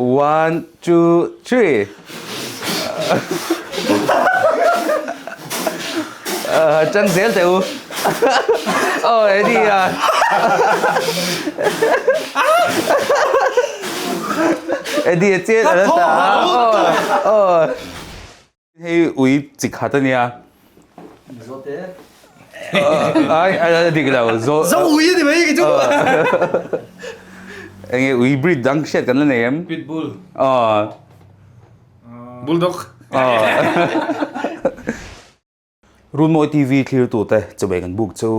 One, two, three. Chang zel teh u. Aw Eddie a. Eddie a chet a la ta. Aw. Hei ui chi khat a nia. Mizote. Ai a dik lo. Zo Zo ui a ni mai ki chu. Enge ui breed dang hriat kan la nei em? Pitbull. Aw. Bulldog. Aw. Runmawi TV thlirtute chawei kan buk chu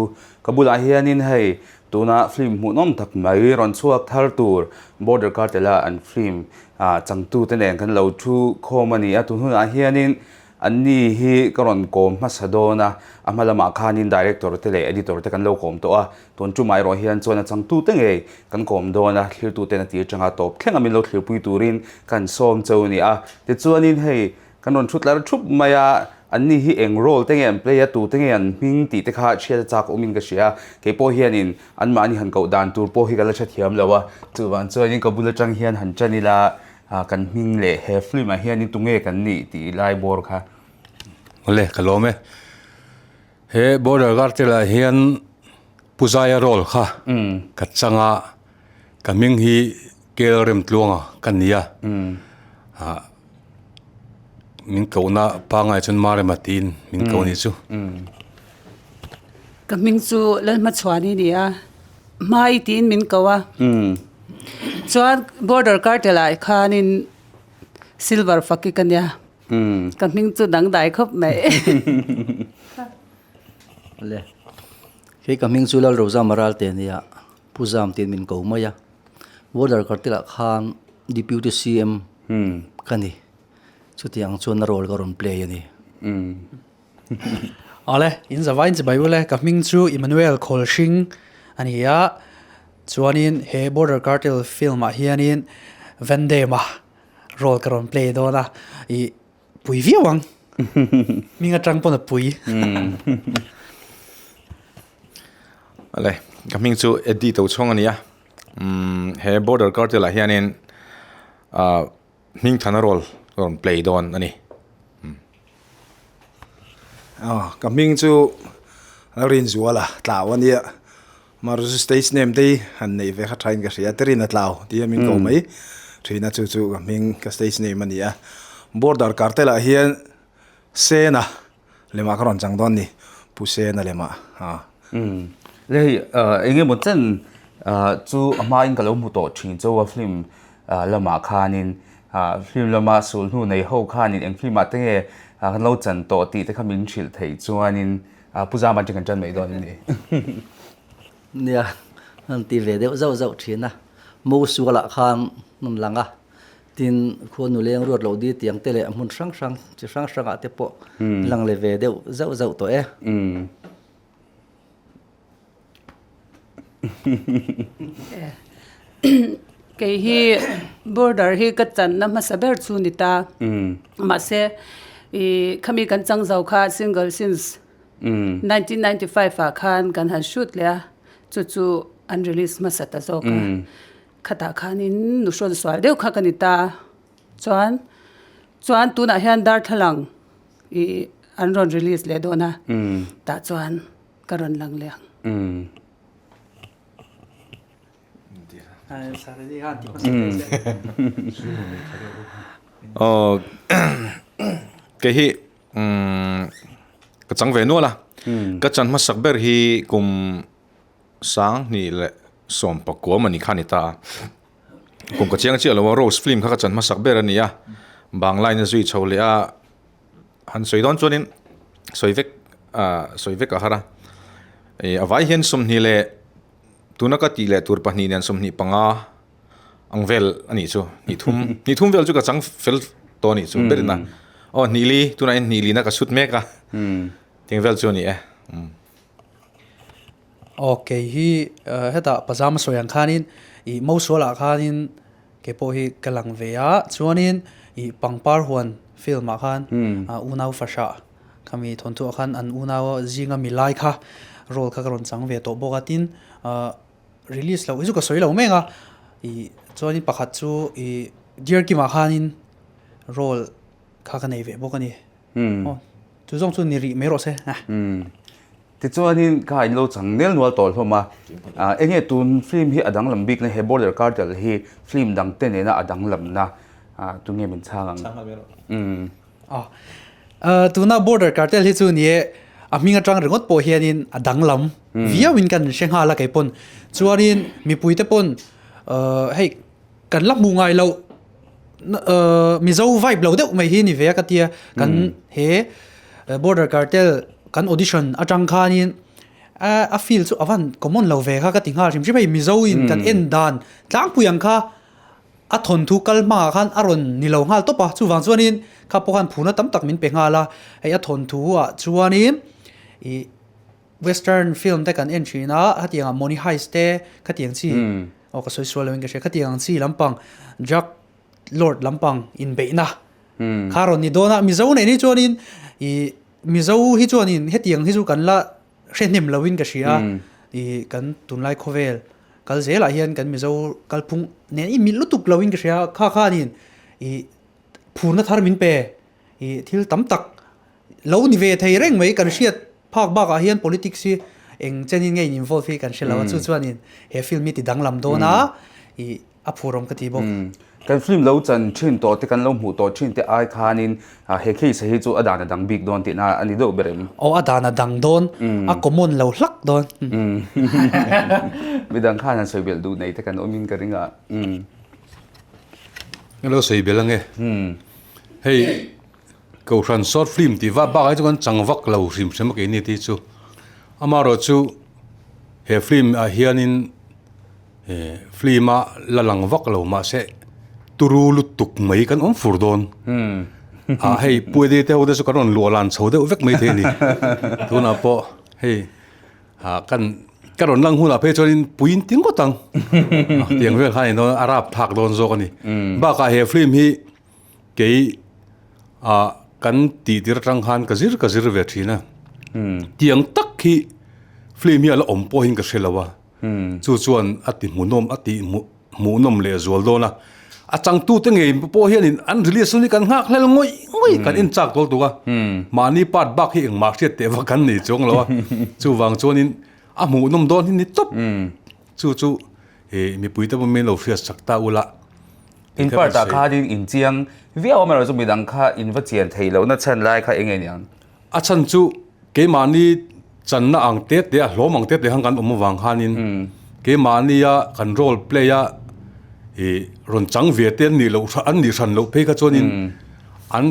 ka bulah hianin hei tuna film hmuhnawm tak mai rawn chhuak thar tur Border Cartel-a an film changtute nen kan lo thu khawm a ni a, tun hunah hianin anni hi ka rawn kawm hmasa dawn a, a hma lamah khanin director te leh editor te kan lo kawm tawh a, tun tumah erawh hian chuan a changtute ngei kan kawm dawn a, thlirtuten a tir changa tawp thleng a min lo thlirpui turin kan sawm cheu a ni a, tichuanin hei Kan rawn thut lar thup mai a, anni hi eng role te nge an play a, tute nge an hming tih te kha chhiat a chak awmin ka hria. Kei pawh hianin anmahni han koh dan tur pawh hi ka la hrethiam lo a, chuvang chuanin ka bul atang hian han ṭan ila kan hming leh he film ah hianin tunge kan nih tih lai bawr kha. Awle, ka lawm e. He Border Cartel ah hian Pu Zaia role kha ka chang a, ka hming hi Kel Remtluanga ka ni a, min kohna pangngai chuan Marema tiin min ko ni chu. Ka hming chu Lalhmachhuani ni a, Hmai tiin min ko a, chuan Border Cartel ah khanin Silver faki ka nia, ka hming chu dangdai khawp mai. Le, kei ka hming chu Lalroza Maralte a nia, Pu Zam tiin min ko mai a. Border Cartel ah khan Deputy CM ka ni. Chutiang chuan a role ka rawn play a ni. Awle, in zavai in chibai ule, ka hming chu Emmanuel Khawlhring a ni a, chuanin he Border Cartel film ah hianin Van Damme a role ka rawn play dawn a, ih pui viau ang, hming atang pawn a pui. Awle, ka hming chu Eddie Tochhawng a ni a, umm he Border Cartel ah hianin ah hming thana role ka rawn play dawn a ni. Aw ka hming chu Lalrinzuala tlau a nia, Maruti stage name te hi han neih ve kha thain ka hria, Terina tlau tih hian min ko mai thin a, chu chu ka hming ka stage name a ni a. Border Cartel ah hian Sena lemah ka rawn chang dawn ni, Pu Sena lemah a. Umm le hei eng emaw chen chu a hmain ka lo hmu tawh thin chu a film lamah khanin film lama sulhnu nei ho khanin eng film ah te nge kan lo chan tawh tih te kha min hrilh theih chuanin Pu Zama chu kan ṭan mai dawn a ni. Nia, an ti ve deuh zauh zauh ṭhin a, Mo sualah khan an lang a, tin khua nuleng ruat loh di tiang te leh hmun hrang hrang chi hrang hrangah te pawh lang leh ve deuh zauh zauh tawh e. Kei hi border hi ka channa hmasa ber chu ni ta. Mahse ih khami kan chang zo kha single since 1995 ah khan kan han shoot leh a, chu chu an release hmasa ta zawk a. Khatah khanin nu hrawn sual deuh kha ka ni ta. Chuan chuan tunah hian darthlalang ih an rawn release leh dawn a, tah chuan ka rawn lang leh ang. Aw kei hi ka chang ve nual a, ka chan hmasak ber hi kum sang hnih leh sawm pakua mawni kha a ni ta a, kum ka chiang chiah lo a rose film kha ka chan hmasak ber a ni a, bangla in a zui chho leh a. Han sawi dawn chuanin sawi vek ah sawi vek a har a, ih a vai hian 20 leh tuna ka tih leh tur pahnih nen 25 ang vel a nih chu hnih thum hnih thum vel chu ka chang fel tawh a nih chu berin a aw hnih li tunah hian hnih lina ka chhut mek a ting vel chu a ni e. Aw kei hi hetah pajama sawi ang khanin ih Mosualah khanin Kei pawh hi ka lang ve a, chuanin ih pangpar huan film ah khan unau fahrah khami thawnthu ah khan an unau zinga mi lai kha role kha ka rawn chang ve tawh bawk a, tin release loh hi chu ka sawi lo mek a, ih chuanin pakhat chu ih Dear Kim ah khanin role kha ka nei ve bawk a ni. Aw chu zawng chu ni rih mai rawh se. Tichuanin kha in lo chang nel nual tawh hlawm a, enge tun film hi a danglam bik na he Border Cartel hi film dang te nena a danglam na tunge min chhang ang? Aw tuna Border Cartel hi chu ni e a hming atang ringawt pawh hianin a danglam viau in kan hre nghal a kei pawn. Chuanin mipui te pawn hei kan la hmuh ngai loh Mizo vibe lo deuh mai hi ni ve a ka tia kan he Border Cartel kan audition atang khanin a feel chu a van common lo ve kha ka ti nghal hrim hrim hei Mizo in kan en dan tlangpui ang kha a thawnthu kal hmangah khan a rawn ni lo nghal tawp a chuvang chuanin kha pawh khan phuna tam tak min pe nghal a hei a thawnthu ah chuanin ih Western film te kan en thin a hetiang ah Money Heist te khatiang chi Aw ka sawi sual lo in ka hria khatiang ang chi lampang drug lord lampang inbeihna kha rawn ni dawn a Mizo neih ni chuanin ih Mizo hi chuanin hetiang hi chu kan la hre hnem lo in ka hria ih kan tunlai khawvel kal zelah hian kan Mizo kalphung nen i milh lutuk lo in ka hria kha khanin ih phurna thar min pe ih thil tam tak Lo ni ve thei reng mai kan hriat phak bakah hian politics hi eng chenin nge in involve hi kan hre lo a, chu chuanin he film hi ti danglam dawn a ih a phurawm ka ti bawk. Kan film lo chan thin tawh te kan lo hmuh tawh thin te ai khanin he case hi chu a dan a dang bik dawn tihna a ni deuh ber em? Aw a dan a dang dawn, a common lo hlak dawn. Midang khan han sawi belh duh nei te kan awmin ka ring a. Ka lo sawi belh ange. Hei. Kohhran short film tih vak bakah hi chuan chang vak lo hrim hrim a keini te hi chu. Amaherawh chu he film ah hianin eh film a la lang vak lo mahse turu lutuk mai kan awm fur dawn. Ah hei Puede te ho te chu kan rawn luah lan chho deuh vek maithei a ni. Tunah pawh hei ah kan ka rawn lang hunah phei chuanin puiin ti ngawt ang. Tiang vel khan a rap thak dawn zawk a ni. Bakah he film hi. Kei ah kan tih tir atang khan ka zir ka zir ve thin a, tiang tak hi film hi a la awm pawhin ka hre lo a, chu chuan a ti hmuhnawm a ti hmuhnawm leh zual dawn a, a changtute ngei pawh hianin an release hun hi kan nghak hlel ngawih ngawih kan en chak tawl tuk a, mahni part bak hi engmah hriat teh vak kan nei chuang lo a, chuvang chuanin a hmuhnawm dawn hi ni tawp, chu chu mipuite pawh min lo hriat sak ta ula. In part ah khanin in chiang viau amaherawh chu midang kha in va chian thei lohna chhan lai kha eng nge niang? A chhan chu keimahni channa ang te te a hlawm ang te te khan kan awm avang khanin keimahnia kan role play a ih rawn chang ve te an nih loh an nih hran loh phei kha chuanin an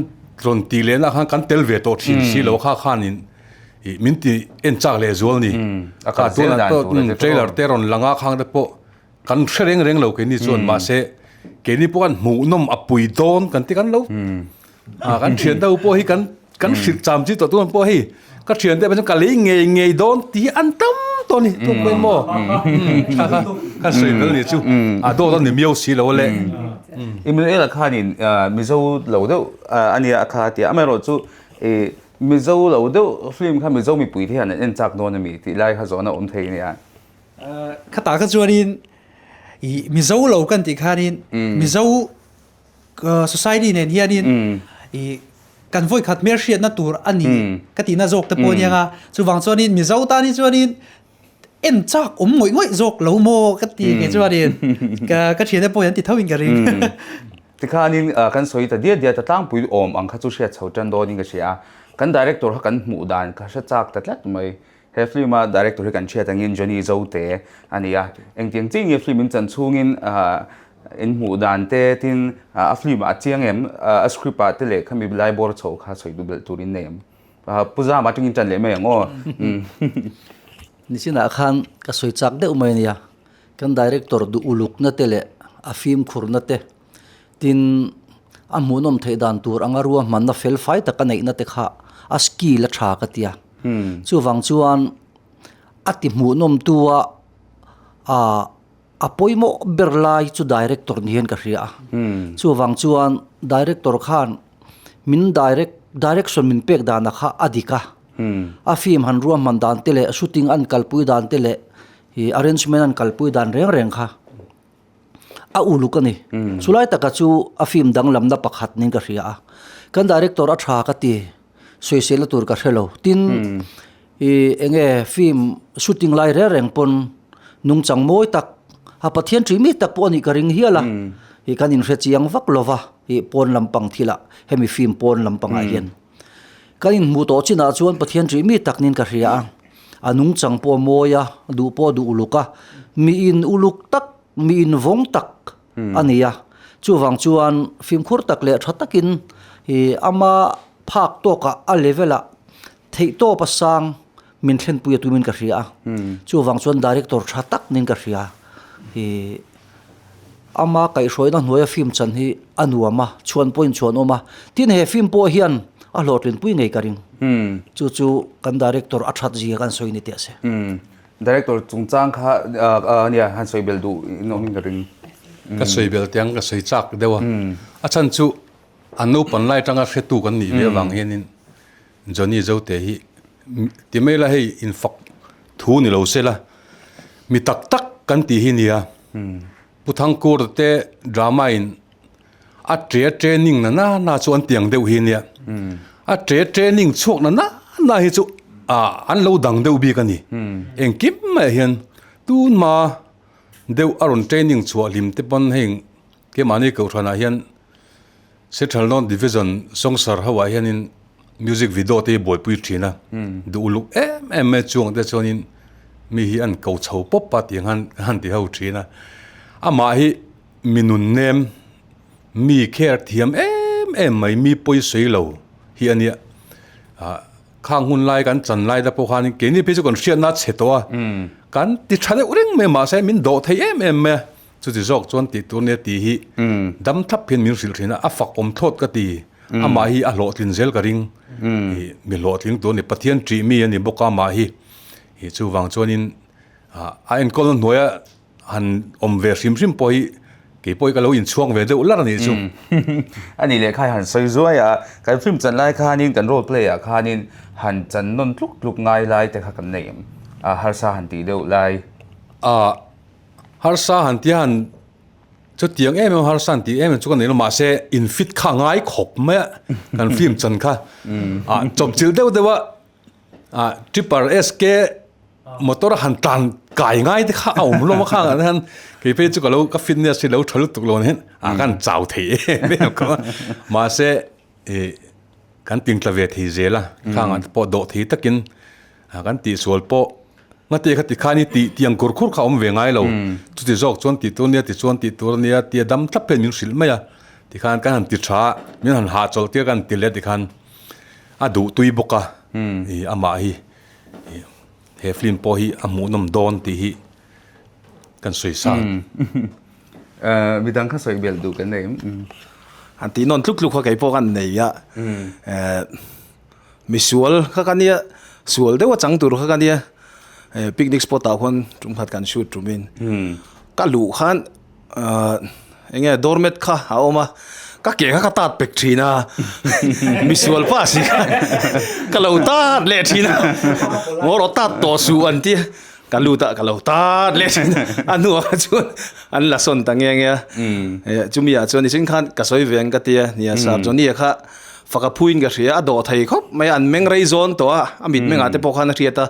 rawn tih lehna khan kan tel ve tawh thin si lo kha khanin ih min ti en chak leh zual ni. Kha tunah trailer te rawn lang a khang te pawh Kan hre reng reng lo keini chuan mahse keini pawh kan hmuhnawm a pui dawn kan ti kan lo a kan thian deuh pawh hi kan kan hrilh cham chi tawh tuan pawh hei ka thian te chu ka lei ngei ngei dawn tih hi an tam tawh a ni tuk mai maw kha kha kan sawi fel ni chu a dawt a ni miau si lo le. Emmanuel-a khanin Mizo lo deuh a nia a kha a tia amaherawhchu ih Mizo lo deuh film kha Mizo mipui te hian an en chak dawn a mi tih lai kha zawhna awm thei a nia. Khatah kha chuanin ih Mizo lo kan tih khanin Mizo society nen hianin ih kan vawi khat hmel hriatna tur a ni ka tihna zawk te pawh a nia chuvang chuanin Mizo tan hi chuanin en chak awm ngawih ngawih zawk lo maw ka ti nge chuanin ka ka thiante pawh hi an ti tho in ka ring. Tikhanin kan sawi ta diat diat a tlangpui awm ang kha chu hriat chho tan dawnin ka hria a, kan director kha kan hmuh dan ka hre chak ta tlat mai. He film a director hi kan hriat angin Johnny Zote a ni a, engtiang chiah nge film in chan chhungin in hmuh dan te tin a film ah a chiang em, a script ah te leh khami lai bawr chho kha sawi duh belh tur in nei em? Pu Zama atangin tan leh mai ang aw. Nichinah khan ka sawi chak deuh mai a nia, kan director duh ulukna te leh a fimkhurna te Tin, a hmuhnawm theih dan tur anga ruahmanna fel fai taka neihna te kha a skill a tha ka tia. Chuvang chuan a ti hmuhnawm tu a ah a pawimawh ber lai chu director ni hian ka hria a. Chuvang chuan director khan min direct direction min pek dana kha a dik a. A film han ruahman dan te leh shooting an kalpui dan te leh ih arrangement an kalpui dan reng reng kha. A uluk a ni. Chulai taka chu a film danglamna pakhat niin ka hria a. Kan director a tha ka ti, sawiselna tur ka hre lo. Tin, i enge film shooting lai reng reng pawn nungchang mawi tak, a Pathian ṭih mi tak pawh a nih ka ring hial a. I kan inhre chiang vak lo va, i pawn lampang thilah hemi film pawn lampangah hian. Kan inhmuh tawh chinah chuan Pathian ṭih mi tak niin ka hria a. A nungchang pawh a mawi a, duh pawh a duh uluk a. Mi in uluk tak, mi in vawng tak a ni a. Chuvang chuan fimkhur tak leh tha takin i ama phak tawkah a level ah theihtawp a sang min thlenpui a tumin ka hria a. Chuvang chuan director tha tak niin ka hria. I ama kaihhruaina hnuaia film chan hi a nuam a, chhuan pawhin chhuan awm a. Tin he film pawh hian a hlawhtlinpui ngei ka ring. Chu chu kan director a that zia kan sawi ni teh se. Director chungchang kha nia han sawi bel duh in awmin ka ring. Ka sawi bel teh ang ka sawi chak deuh a. A chhan chu a naupan lai atanga hretu kan nih ve avang hianin Johnny Zote hi ti mai la hei infak thu ni lo se la, mi tak tak kan tih hi nia. Pu Thangkur te drama in a tre training na na na chu an tiang deuh hi nia. A tre training chhuak na na na hi chu an lo dang deuh bik a ni. Engkim maiah hian tunhma deuh a rawn training chhuah hlim te pawn heng keimahni kohhranah hian Central North Division Songsar ho ah hianin music video te hi buaipui thin a, duh uluk em em mai chuang te chuanin mi hi an ko chho pawp a tih ang han ti ho thin a, amah hi mi nun nem, mi care thiam em em mai, mi pawi sawi lo hi a nia, ah khang hun lai kan chan lai te pawh khanin keini phei chu kan hriatna a chhe tawh a, kan ti tha deuh reng mai mahse min dawh thei em em mai a. Chuti zawk chuan tih tur nia tih hi dam thlap hian min hrilh thin a, a fak awm thlawt ka ti. Amah hi a hlawhtlin zel ka ring. Ih mi hlawhtling tur a ni, Pathian ṭih mi a ni bawk a amah hi. Ih chuvang chuanin a enkawlna hnuaia han awm ve hrim hrim pawh hi kei pawh hi ka lo inchhuak ve deuh lar a nih chu. A nih leh kha han sawi zuai a, kan film chan lai khanin kan role play ah khanin han chan nawn tluk tluk ngai lai te kha kan nei em? A harsa han tih deuh lai. Ah. Harsa han tia han chutiang em em harsa han tih em em chu ka nei lo mahse in fit kha a ngai khawp mai a kan film chan kha ah chawpchilh deuh deuh a ah tripper SK motor a han tlan kai ngai te kha a awm hlawm a khang ah hian kei phei chu ka lo ka fitness hi lo tha lutuk lo nen ah khan chau thei em em khawp a mahse ih kan tingtla ve thei zel a khang ah te pawh dawh thei takin kan tihsual pawh Ngati kha tikhan i tih tiang kur khur kha awm ve ngai lo. Chuti zawk chuan tih tur nia, tichuan tih tur nia tia dam thlap hian min hrilh mai a. Tikhan kan han ti tha a, min han hahchawlh tir kan han ti leh tikhan a duh tui bawk a, ih amah hi ih he film pawh hi a hmuhnawm dawn tih hi kan sawi sa. Midang kha sawi belh duh kan nei em? Han tih nawn tluk tluk kha kei pawh kan nei a, Misual kha ka nia, sual deuh a chang tur kha ka nia, picnic spot ah khuan tum khat kan shoot tumin ka luh khan eng nge doormat kha a awm a, ka ke kha ka tat pek thin a, misual pa si khan ka lo tat leh thin a, maw rawh tat tawh suh an tia, ka lut a ka lo tat leh thin a, a hnuah kha chuan an la sawn ta nge nge a, chumi ah chuan nichin khan ka sawi ve ang ka tia, nia sir Johnny-a kha Fak a phuin ka hria, a dawh thei khawp mai a, an meng rei zawn tawh a, a mit mengah te pawh khan a hriat a,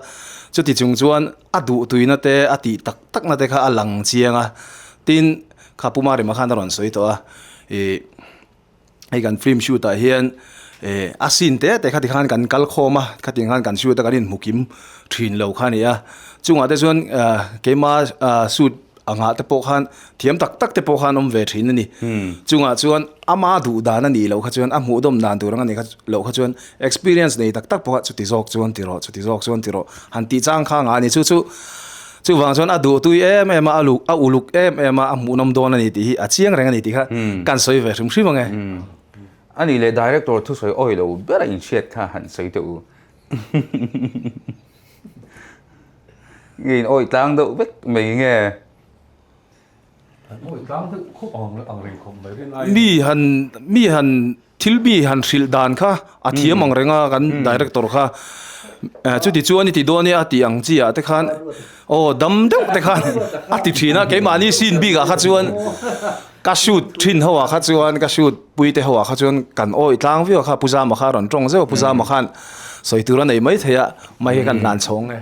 chuti chung chuan a duh tuina te, a tih tak takna te kha a lang chiang a, tin kha Pu Marima khan a rawn sawi tawh a, ih hei kan film shoot ah hian ih a scene te te kha tikhan kan kal khawm a, khatiang khan kan shoot a kan inhmu kim thin lo kha a ni a, chungah te chuan keima shoot Angah te pawh khan thiam tak tak te pawh khan awm ve thin a ni. Chungah chuan ama duh dan a nih loh kha chuan a hmuhdawm dan tur ang a nih kha loh kha chuan experience nei tak tak pawh kha chuti zawk chuan ti rawh chuti zawk chuan ti rawh han tih chang kha angah a ni. Chu chu chuvang chuan a duhtui em em a a luk a uluk em em a a hmuhnawm dawn a ni tih hi a chiang reng a ni tih kha kan sawi ve hrim hrim ang e. A nih leh director thusawi awi lo ber a inhriat kha han sawi teh u. Nge in awih tlang deuh vek mai nge? An awih tlang deuh khawp ang ang reng khawp mai rin ai. Mi han mi han Thil mi han hrilh dan kha a thiam ang reng a kan director kha chuti chuan i ti dawn e a tih ang chi ah te khan aw dam deuh te khan a ti thin a keimahni scene bik ah kha chuan ka shoot thin ho ah kha chuan ka shoot pui te ho ah kha chuan kan awih tlang viau a kha Pu Zama kha a rawn tawng zeuh a Pu Zama khan sawi tur a nei mai thei a mai hi kan hlan chhawng e.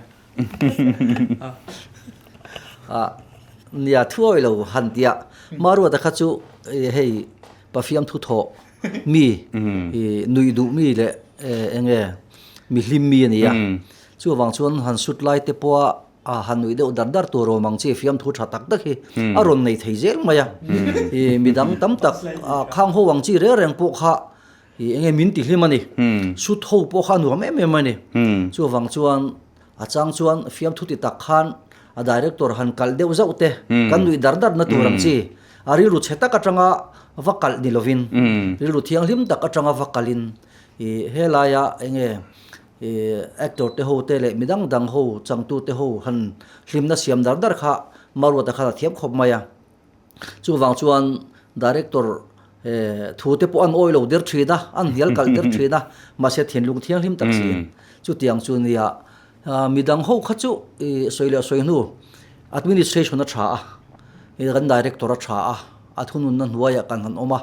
Nia thuawi lo han tia Maruata kha chu hei Pathian thu thawh mi i nuih duh mi leh eng nge mi hlim mi a ni a. Chuvang chuan han sut lai te pawha a han nuih deuh dar dar tur awm ang chi fiamthu tha tak tak hi a rawn nei thei zel mai a. I midang tam tak khang ho ang chi reng reng pawh kha i eng nge min ti hlim a ni. Sut ho pawh kha a nuam em em a ni. Chuvang chuan A chang chuan fiamthu ti tak khan a director han kalh deuh zauh te kan nuih dar dar na tur ang chi. A rilru chhe tak atanga va kalh ni lovin rilru thianghlim tak atanga va kalhin i helaia enge i actor te ho te leh midang dang ho changtu te ho han hlimna siam dar dar kha Maruata khan a thiam khawp mai a. Chuvang chuan director thu te pawh an awi lo der thin a, an hnial kalh der thin a, mahse thinlung thianghlim tak si in chutiang chu nia midang ho kha chu i sawi leh sawi hnu administration a tha a, kan director a tha a, a thununna hnuaiah kan han awm a,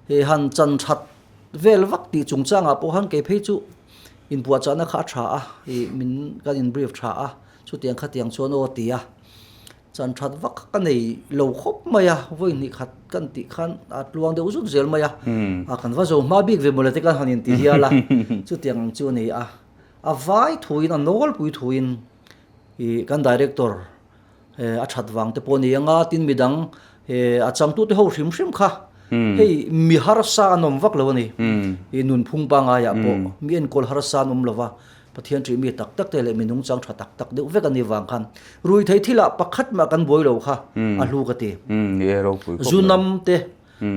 hei han chan that vel vak tih chungchangah pawh khan kei phei chu inpuahchahna kha a tha a, i min kan in brief tha a, chutiang khatiang chuan aw ti a. Chan that vak ka nei lo khawp mai a, vawi hnih khat kan tih khan a tluang deuh zut zel mai a, a kan va zo hma bik ve mawle te kan han inti hial a, chutiang ang chu a ni a, a vai thuin a nawlpui thuin ih kan director a that vang te pawh a ni ang a, tin midang a changtute ho hrim hrim kha hei mi harsa an awm vak lo a ni, ih nunphung pangaiah pawh mi enkawl harsa an awm lo va. Pathian ṭih mi tak tak te leh mi nungchang ṭha tak tak deuh vek a nih vang khan rui thei thilah pakhat mah kan buai lo kha a hlu ka ti. Zu nam te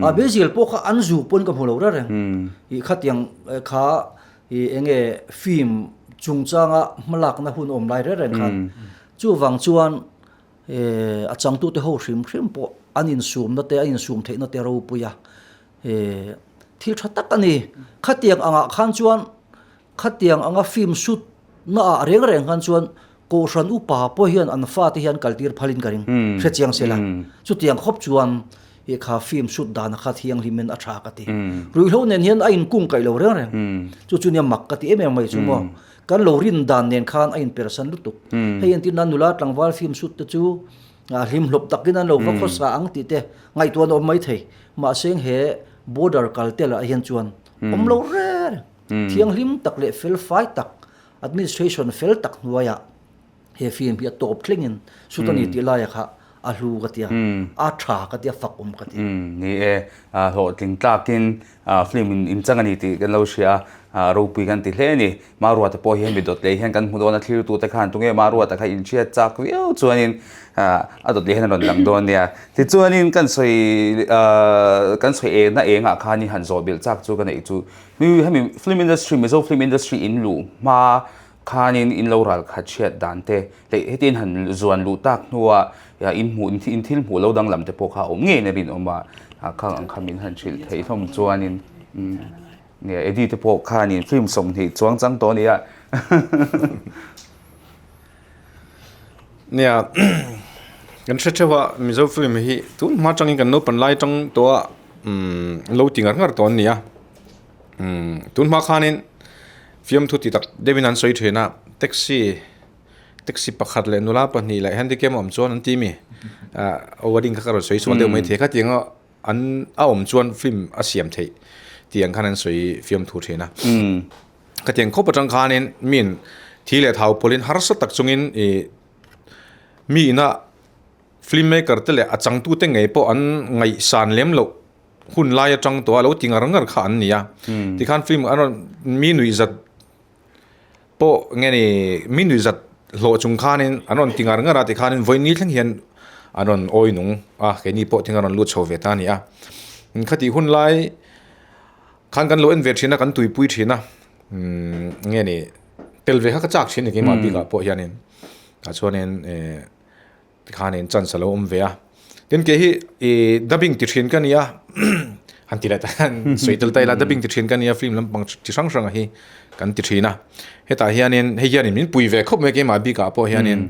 a bezial pawh kha an zu pawn ka hmu lo reng reng. Ih khatiang kha ih eng nge film chungchanga hmalakna hun awm lai reng reng khan chuvang chuan a changtute ho hrim hrim pawh an insumna te an insum theihna te ropui a thil ṭha tak a ni. Khatiang angah khan chuan Khatiang anga film shoot na ah reng reng khan chuan Kohhran upa pawh hian an fate hian kaltir phalin ka ring hre chiang sela. Chutiang khawp chuan i kha film shoot dana kha thianghlimin a tha ka ti. Ruihhlo nen hian a inkung kaih lo reng reng. Chu chu nia mak ka ti em em mai chu maw. Kan lo rin dan nen khan a inpersan lutuk. Hei entir nan nula tlangval film shoot te chu hlim hlawp takin an lo va khawsa ang tih te ngaihtuah an awm mai thei. Mahse he border kal tel ah hian chuan awm lo reng reng. Thianghlim tak leh felfai tak, administration fel tak hnuaiah he film hi a tawp thlengin shoot a ni tih laia kha a hlu ka tia, a tha ka tia, fak awm ka ti. Ni e, hlawhtling tlakin film in inchang a ni tih kan lo hria a, ropui kan ti hle a ni. Maruata pawh hi hemi dawt leh hian kan hmu dawn a, thlirtute khan tunge Maruata kha inhriat chak viau chuanin a dawt leh hian a rawn lang dawn nia. Tichuanin kan sawi kan sawi engna engah khan i han zawh belh chak chu ka neih chu Mi hemi film industry Mizo film industry in luh hma khanin in lo ral khat hriat dan te leh heti in han zuan luh tak hnua in hmuh in thil hmuh lo danglam te pawh kha a awm ngei in a rinawm a, khang ang kha min han hrilh theih hlawm chuanin nge Eddie te pawh khanin film 20 chuang chang tawh a nia. Nia kan hre theuh a Mizo film hi tun hma atangin kan naupang lai atang tawh a lo ti ngar ngar tawh an ni a tun hma khanin fiamthu ti tak deuhin an sawi thin a taxi taxi pakhat leh nula pahnih leh handicap a awm chuan an ti mi ah wedding kha ka rawn sawi chhuak deuh maithei kha tiang a an a awm chuan film a siam theih tih ang khan an sawi fiamthu thin a. Khatiang khawp atang khanin min thi leh thau pawlhin harsa tak chungin ih mi ina film maker te leh a changtu te ngei pawh an ngaihsan lem loh hun lai atang tawh a lo ti ngar ngar kha an ni a. Tikhan film an rawn mi nuihzat pawh nge ni mi nuihzat hlawh chung khanin an rawn ti ngar ngar a tikhanin vawiin ni thleng hian an rawn awi nung a keini pawh thing an rawn lut chho ve ta a ni a. Khatih hun lai. Khan kan lo en ve thin a, kan tuipui thin a, umm nge ni tel ve kha ka chak thin a ni keimah bikah pawh hianin tah chuanin eh tikhanin chance a lo awm ve a. Tin kei hi ih dubbing ti thin ka ni a. Han ti leh ta hian sawi tel ta ila dubbing ti thin ka nia film lampang chi hrang hrang hi kan ti thin a. Hetah hianin hei hianin min pui ve khawp mai keimah bikah pawh hianin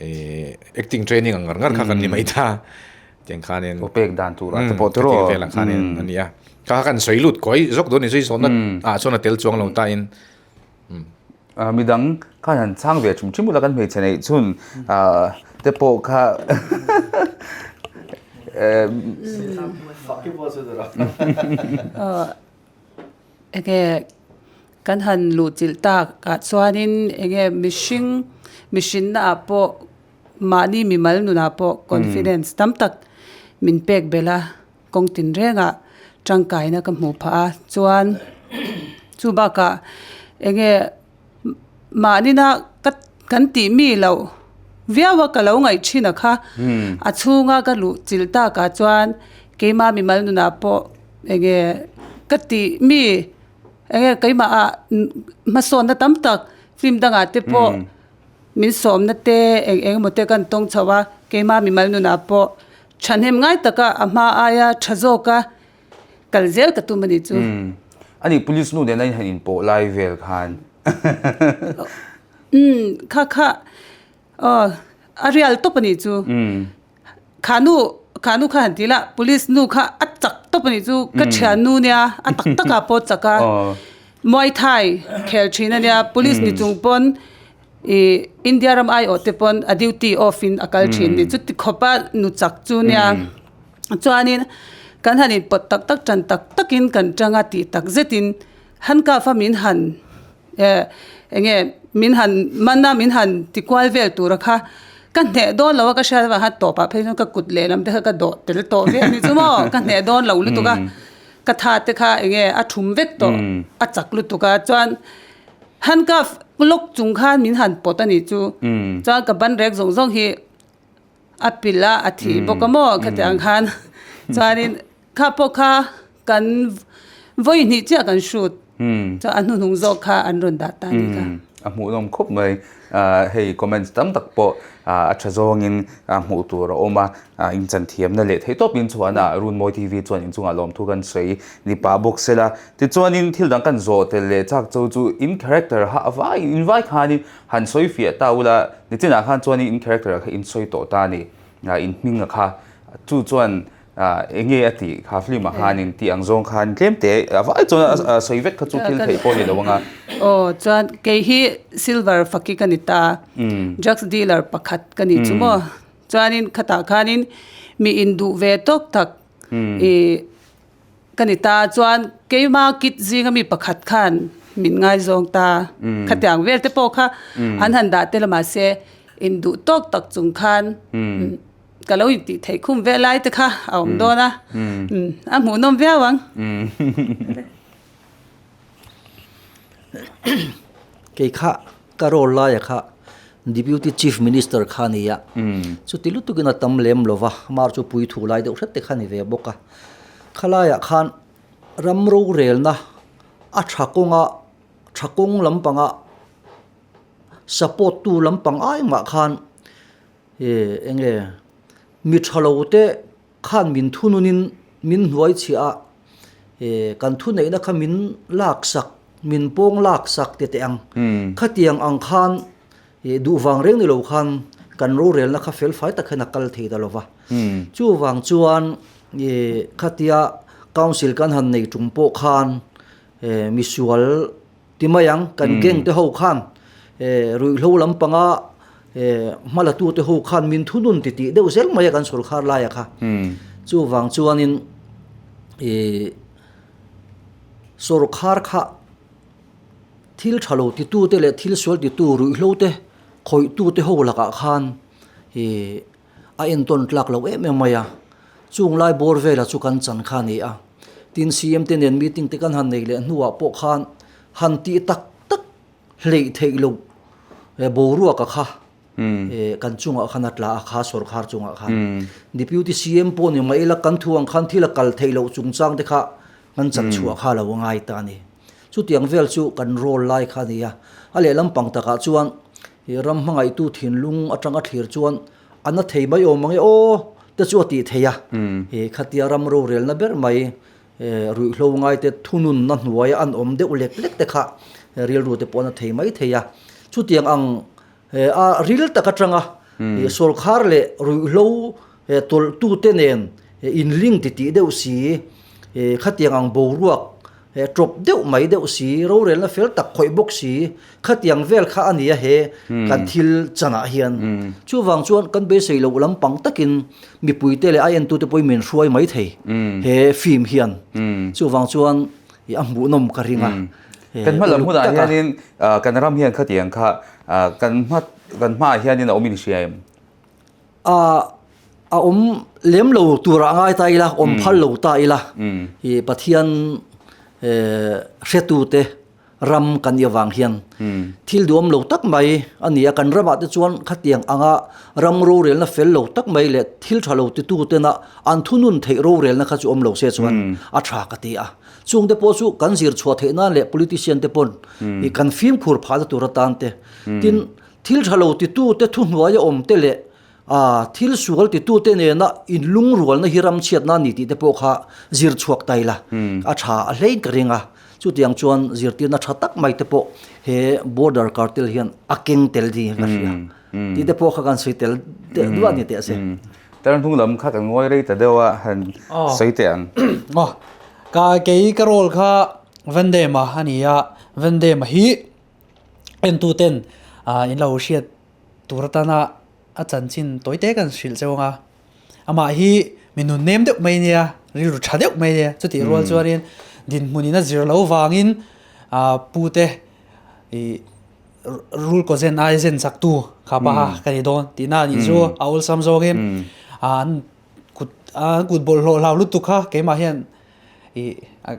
ih acting training ang ngar ngar kha kan ni mai ta. Tiang khanin Aw pek dan tur ah te pawh tiraw. Khatiang velah khanin a ni a. Kha kan sawi lut kawi zawk dawn ni zui zawhna ah chuan a tel chuang lo ta in. Midang khan han chhang ve thim thim ula kan hmeichhe neih chhun te pawh kha Enge kan han luh chilh tak ah chuanin enge mihring mihrinna ah pawh mahni mimal nunah pawh confidence tam tak min pek belh a. Kawng tinrengah tangkaina ka hmuh phah a, chuan chu bakah eng nge mahnina ka kan tih mi loh viau a ka lo ngaih thin a kha a chhunga ka luh chilh takah chuan keimah mimal nunah pawh eng nge ka tih mi eng nge keimah ah hmasawnna tam tak film dangah te pawh. Min sawmna te eng eng emaw te kan tawng chho a, keimah mimal nunah pawh thahnem ngai taka a hma aia tha zawka kal zel ka tum a nih chu. Ani police nu nena in han inpawh lai vel khan. Umm kha kha aw a real tawp a nih chu. Kha nu kha nu kha han ti la police nu kha a chak tawp a nih chu ka thian nu nia a tak tak ah pawh chak a Muay Thai khel thin a nia police ni chung pawn ih India ram aiawh te pawn a duty off in a kal thin ni chuti khawp a nu chak chu nia chuanin kan han in pawt tak tak tan tak tak in kan tang a tih tak zet in handcuff a min han Eh enge min han man a min han ti kual vel tur a kha ka hneh dawn lo a ka hriat avang khan tawpah phei chuan ka kut lehlam te kha ka dawh tel tawh viau a ni chu maw ka hneh dawn lo lutuk a ka tha te kha enge a thum vek tawh a chak lutuk a chuan handcuff lock chung khan min han pawt a nih chu chuan ka ban rek zawng zawng hi a pilh a a thih bawk a maw khatiang khan chuanin kha pawh kha kan vawi hnih chiah kan shoot chuan a hnuhnung zawk kha an rawn dah ta a ni kha. A hmuhnawm khawp mai hei comments tam tak pawh a tha zawngin hmuh tur a awm a inchanthiamna leh theih tawpin chuan a Runmawi TV chuan inchungah lawmthu kan sawi ni pah bawk sela tichuanin thil dang kan zawh tel leh chak cho chu in character ha a vai invai khanin Han sawi fiah ta ula, nichinah khan chuan in character kha in sawi tawh ta a ni, in hming a kha. Chu chuan eng nge a tih kha film ah khan in tih ang zawng khan tlem te a vai chuan a sawi vek kha chu thil theih pawh a ni lo ang a. Aw chuan kei hi silver faki ka ni ta, drugs dealer pakhat ka ni chu maw. Chuanin khatah khanin mi induh ve tawk tak ih Ka ni ta chuan keima kit zinga mi pakhat khan min ngaizawng ta. Khatiang vel te pawh kha an han dah tel a mahse induh tawk tak chung khan ka lo intih theih khum ve lai te kha a awm dawn a, a hmuhnawm viau ang. Kei kha ka role laia kha Deputy Chief Minister kha a ni a, chuti lutukin a tam lem lo va, mar chu pui thu lai deuh hret te kha a ni ve bawk a. Khalaiah khan ram rorelna a tha kawnga tha kawng lampanga support tu lampang ai mah khan ih eng nge mi tha lo te khan min thununin min hnuai chhiah a, eh kan thuneihna kha min laksak, min pawng laksak ti teh ang. Khatiang ang khan eh duh vang reng ni lo khan kan rorelna kha fel fai tak hian a kal thei ta lo va. Chuvang chuan eh khatia council kan han nei tum pawh khan eh misual Ti mai ang, kan gang te ho khan ruihhlo lampanga hmalatu te ho khan min thunun ti tih deuh zel mai a kan sawrkhar laia kha. Chuvang chuanin sawrkhar kha thil tha lo titu te leh thil sual titu ruihhlo te khawihtu te ho lakah khan a entawn tlak lo em em mai a, chung lai bawr vela chu kan chan kha a ni a. Tin CM te nen meeting te kan han nei leh hnuah pawh khan han tih tak tak hleih theih loh boruak a kha kan chungah khan a tla a kha sawrkhar chungah khan. Deputy CM pawh ni mai ila kan thu ang khan thil a kal theih loh chungchang te kha kan chan chhuah kha lo a ngai ta a ni. Chutiang vel chu kan role lai kha a ni a. A lehlam pang takah chuan ram hmangaihtu thinlung atanga thlir chuan a na thei mai awm ang e aw te chu a tih theih a. Khatia ram rorelna ber mai. Ruihhlo ngaite thununna hnuaia an awm deuh lek lek te kha rilru te pawh an a thei mai thei a. Chutiang ang a ril tak atanga sawrkhar leh ruihhlo tawlhtute nen inling titih deuh si, khatiang ang boruak tawp deuh mai deuh si, rorelna fel tak khawih bawk si, khatiang vel kha a ni a he kan thil chanah hian. Chuvang chuan kan beisei loh lampang takin mipuite leh a entute pawhin min hruai mai thei he film hian. Chuvang chuan a hmuhnawm ka ring a. Kan hma lam hunah hianin kan ram hian khatiang kha kan hma kan hmaah hianin a awm in hria em? A awm lem lo turah ngai ta ila, awm phal lo ta ila, i Pathian hretute ram kan nih avang hian thil duhawm lo tak mai a ni a. Kan ramah te chuan khatiang anga ram rorelna fel lo tak mai leh thil tha lo titu tena an thunun theih rorelna kha chu awm lo se chuan a tha ka ti a. Chungte pawh chu kan zir chhuah theih nan leh politician te pawn i kan fimkhur phahna tur atan te, tin thil tha lo titute thuhnuaia awm te leh A, thil sual titute nena inlungrualna hi ramchhiatna a ni tih te pawh kha zir chhuak ta ila, a tha a hlein ka ring a. Chutiang chuan zirtirna tha tak mai te pawh he Border Cartel hian a keng tel ding ka hria tih te pawh kha kan sawi tel deuh duah a ni teh a se. Tar hnung lam kha kan ngawi rei ta deuh a, han sawi teh ang. Aw, ka kei ka role kha Vandema a ni a, Vandema hi entuten in lo hriat tur atana a chanchin tawi te kan hrilh cheu ang a, amah hi mi nun nem deuh mai nia, rilru tha deuh mai nia, chutih rual chuanin dinhmunin a zir loh vangin ah pute ih rul kaw zen ai zen chak tu kha paha ka ni dawn tihna a nih chu a awlsam zawngin ah an kut an kut bawlhhlawh hlau lutuk kha keimah hian ih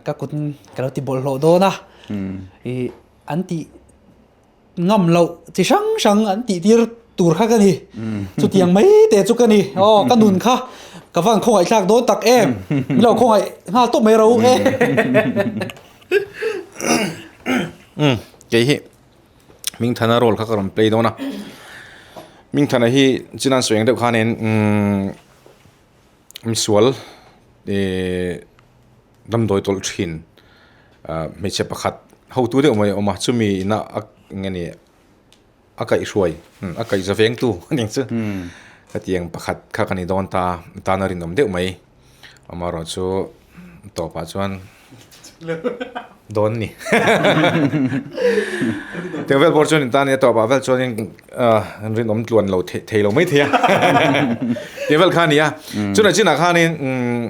ka kut ka lo ti bawlhhlawh dawn a ih an tih. Ngam loh chi hrang hrang an tih tir tur kha ka ni. Chutiang mai te chu ka ni. Aw ka nun kha ka van khawngaih thlak dawn tak em. Min lo khawngaih nghal tawp mai ro e. Umm kei hi Mingthana role kha ka rawn play dawn a. Mingthana hi chinan sawi ang deuh khanin umm misual ih damdawi tawlh thin ah hmeichhe pakhat hotu deuh mai a awm a chumi ina a eng nge ni a kaihhruai a kaihza vengtu a ning chu hetiang pakhat kha ka ni dawn ta a tan a rinawm deuh mai amaherawhchu tawpah chuan dawn a ni tiang vel pawh chuan in tan a tawpah vel chuanin ah rinawm tluan lo thei lo maithei a tiang vel kha a ni a chutah chinah khanin umm.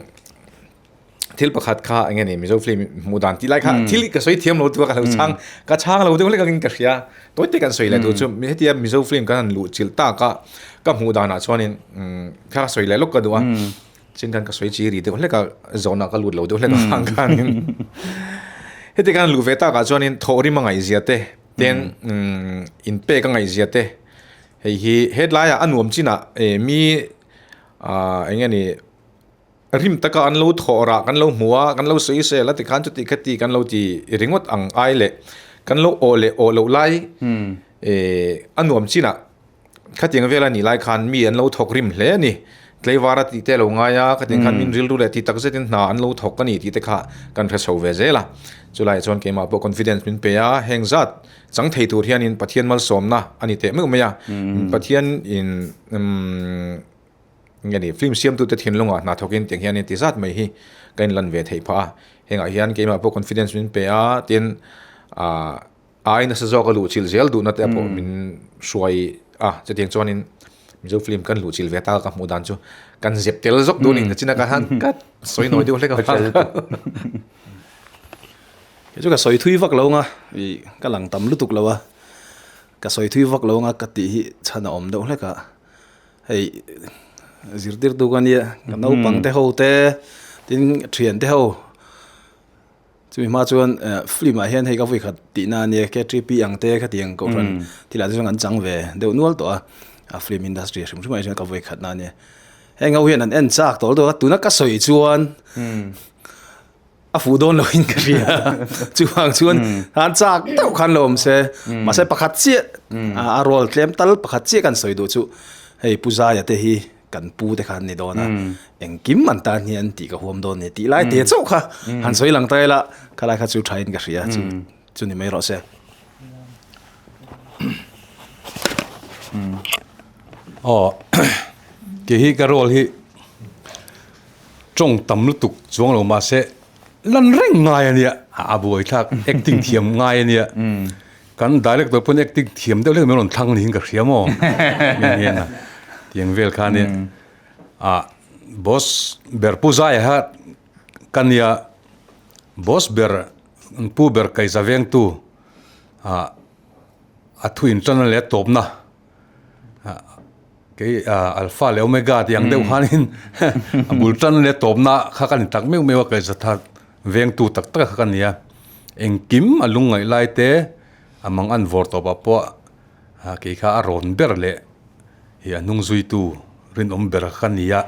Thil pakhat kha eng nge ni Mizo film hmuh dan tih lai kha thil ka sawi thiam lo tua ka lo chhang ka chhang lo deuh hlek angin ka hria tawi te kan sawi leh tur chu hetia Mizo film kan han luh chilh tak a ka hmuh danah chuanin kha ka sawi leh lawk ka duh a chin khan ka sawi chi ri deuh hlek a zawnah ka lut lo deuh hlek avang khanin heti kan luh ve takah chuanin thawhrim a ngaihzia te ten inpek a ngaihzia te hei hi hetlaiah a nuam chinah mi ah eng nge ni. Rim taka an lo thawh rah kan lo hmu a, kan lo sawi sel a tikhan chuti khati kan lo ti ringawt ang ai leh kan lo awh leh awh loh lai a nuam chinah khatiang vel a nih lai khan mi an lo thawk rim hle a ni. Tleivara tih te a lo ngai a, khatiang khan min rilru leh ti tak zetin hna an lo thawk a ni tih te kha kan hre chho ve zel a. Chulaiah chuan keimah pawh confidence min pe a, heng zat chang thei tur hianin Pathian malsawmna a ni teh meuh mai a, Pathian in umm. Nge ni, film siamtute thinlungah hna thawkin tiang hianin ti zat mai hi ka inlan ve theih phah a. Hengah hian keimah pawh confidence min pe a, tin ah ai nasa zawk a luhchilh zel duhna te pawh min hruai a. Chutiang chuanin Mizo film kan luhchilh ve ta ka hmuh dan chu kan zep tel zawk duh a ni. Nachina ka han ka sawi nawi deuh hlek a. Kei chu ka sawi thui vak lo anga, ih ka lang tam lutuk lo a, ka sawi thui vak lo anga ka tih hi chhan a awm deuh hlek a. Hei zirtirtu ka nia ka naupang te ho te tin thian te ho chumi hma chuan film ah hian hei ka vui khat tihna a nia KTP ang te khatiang kohhran thil ah te chuan an chang ve deuh nual tawh a a film industry hrim hrim ah hian ka vui khatna a nia heng ho hian an en chak tawh lutuk a tuna ka sawi chuan. A fuh dawn loin ka hria. Chuvang chuan han chak deuh khan lo awm se. Mahse pakhat chiah a role tlem tal pakhat chiah kan sawi duh chu hei Pu Zaia te hi kan pu te kha an ni dawn a, engkim an tan hian tih ka huam dawn a ni tih lai te chauh kha han sawi lang ta ila khalai kha chu thain ka hria chu chu ni mai rawh se. Aw kei hi ka role hi tawng tam lutuk chuang lo mahse lan reng ngai a nia a buai thlak acting thiam ngai a nia kan director pawn acting thiam deuh hlek mai rawn thlang niin ka hria maw tiang vel kha a nia ah boss ber pu zai kha ka nia boss ber pu ber kaihza vengtu ah a thu inṭanna leh a tawpna kei alpha leh omega tih ang deuh khanin a bul ṭanna leh a tawpna kha ka ni tak meuh meuh a kaihza that vengtu tak tak kha ka ni a engkim a lungngaih lai te a mang an vawr tawpah pawh kei kha a rawn ber leh ih a hnung zuitu rinawm ber kha ka ni a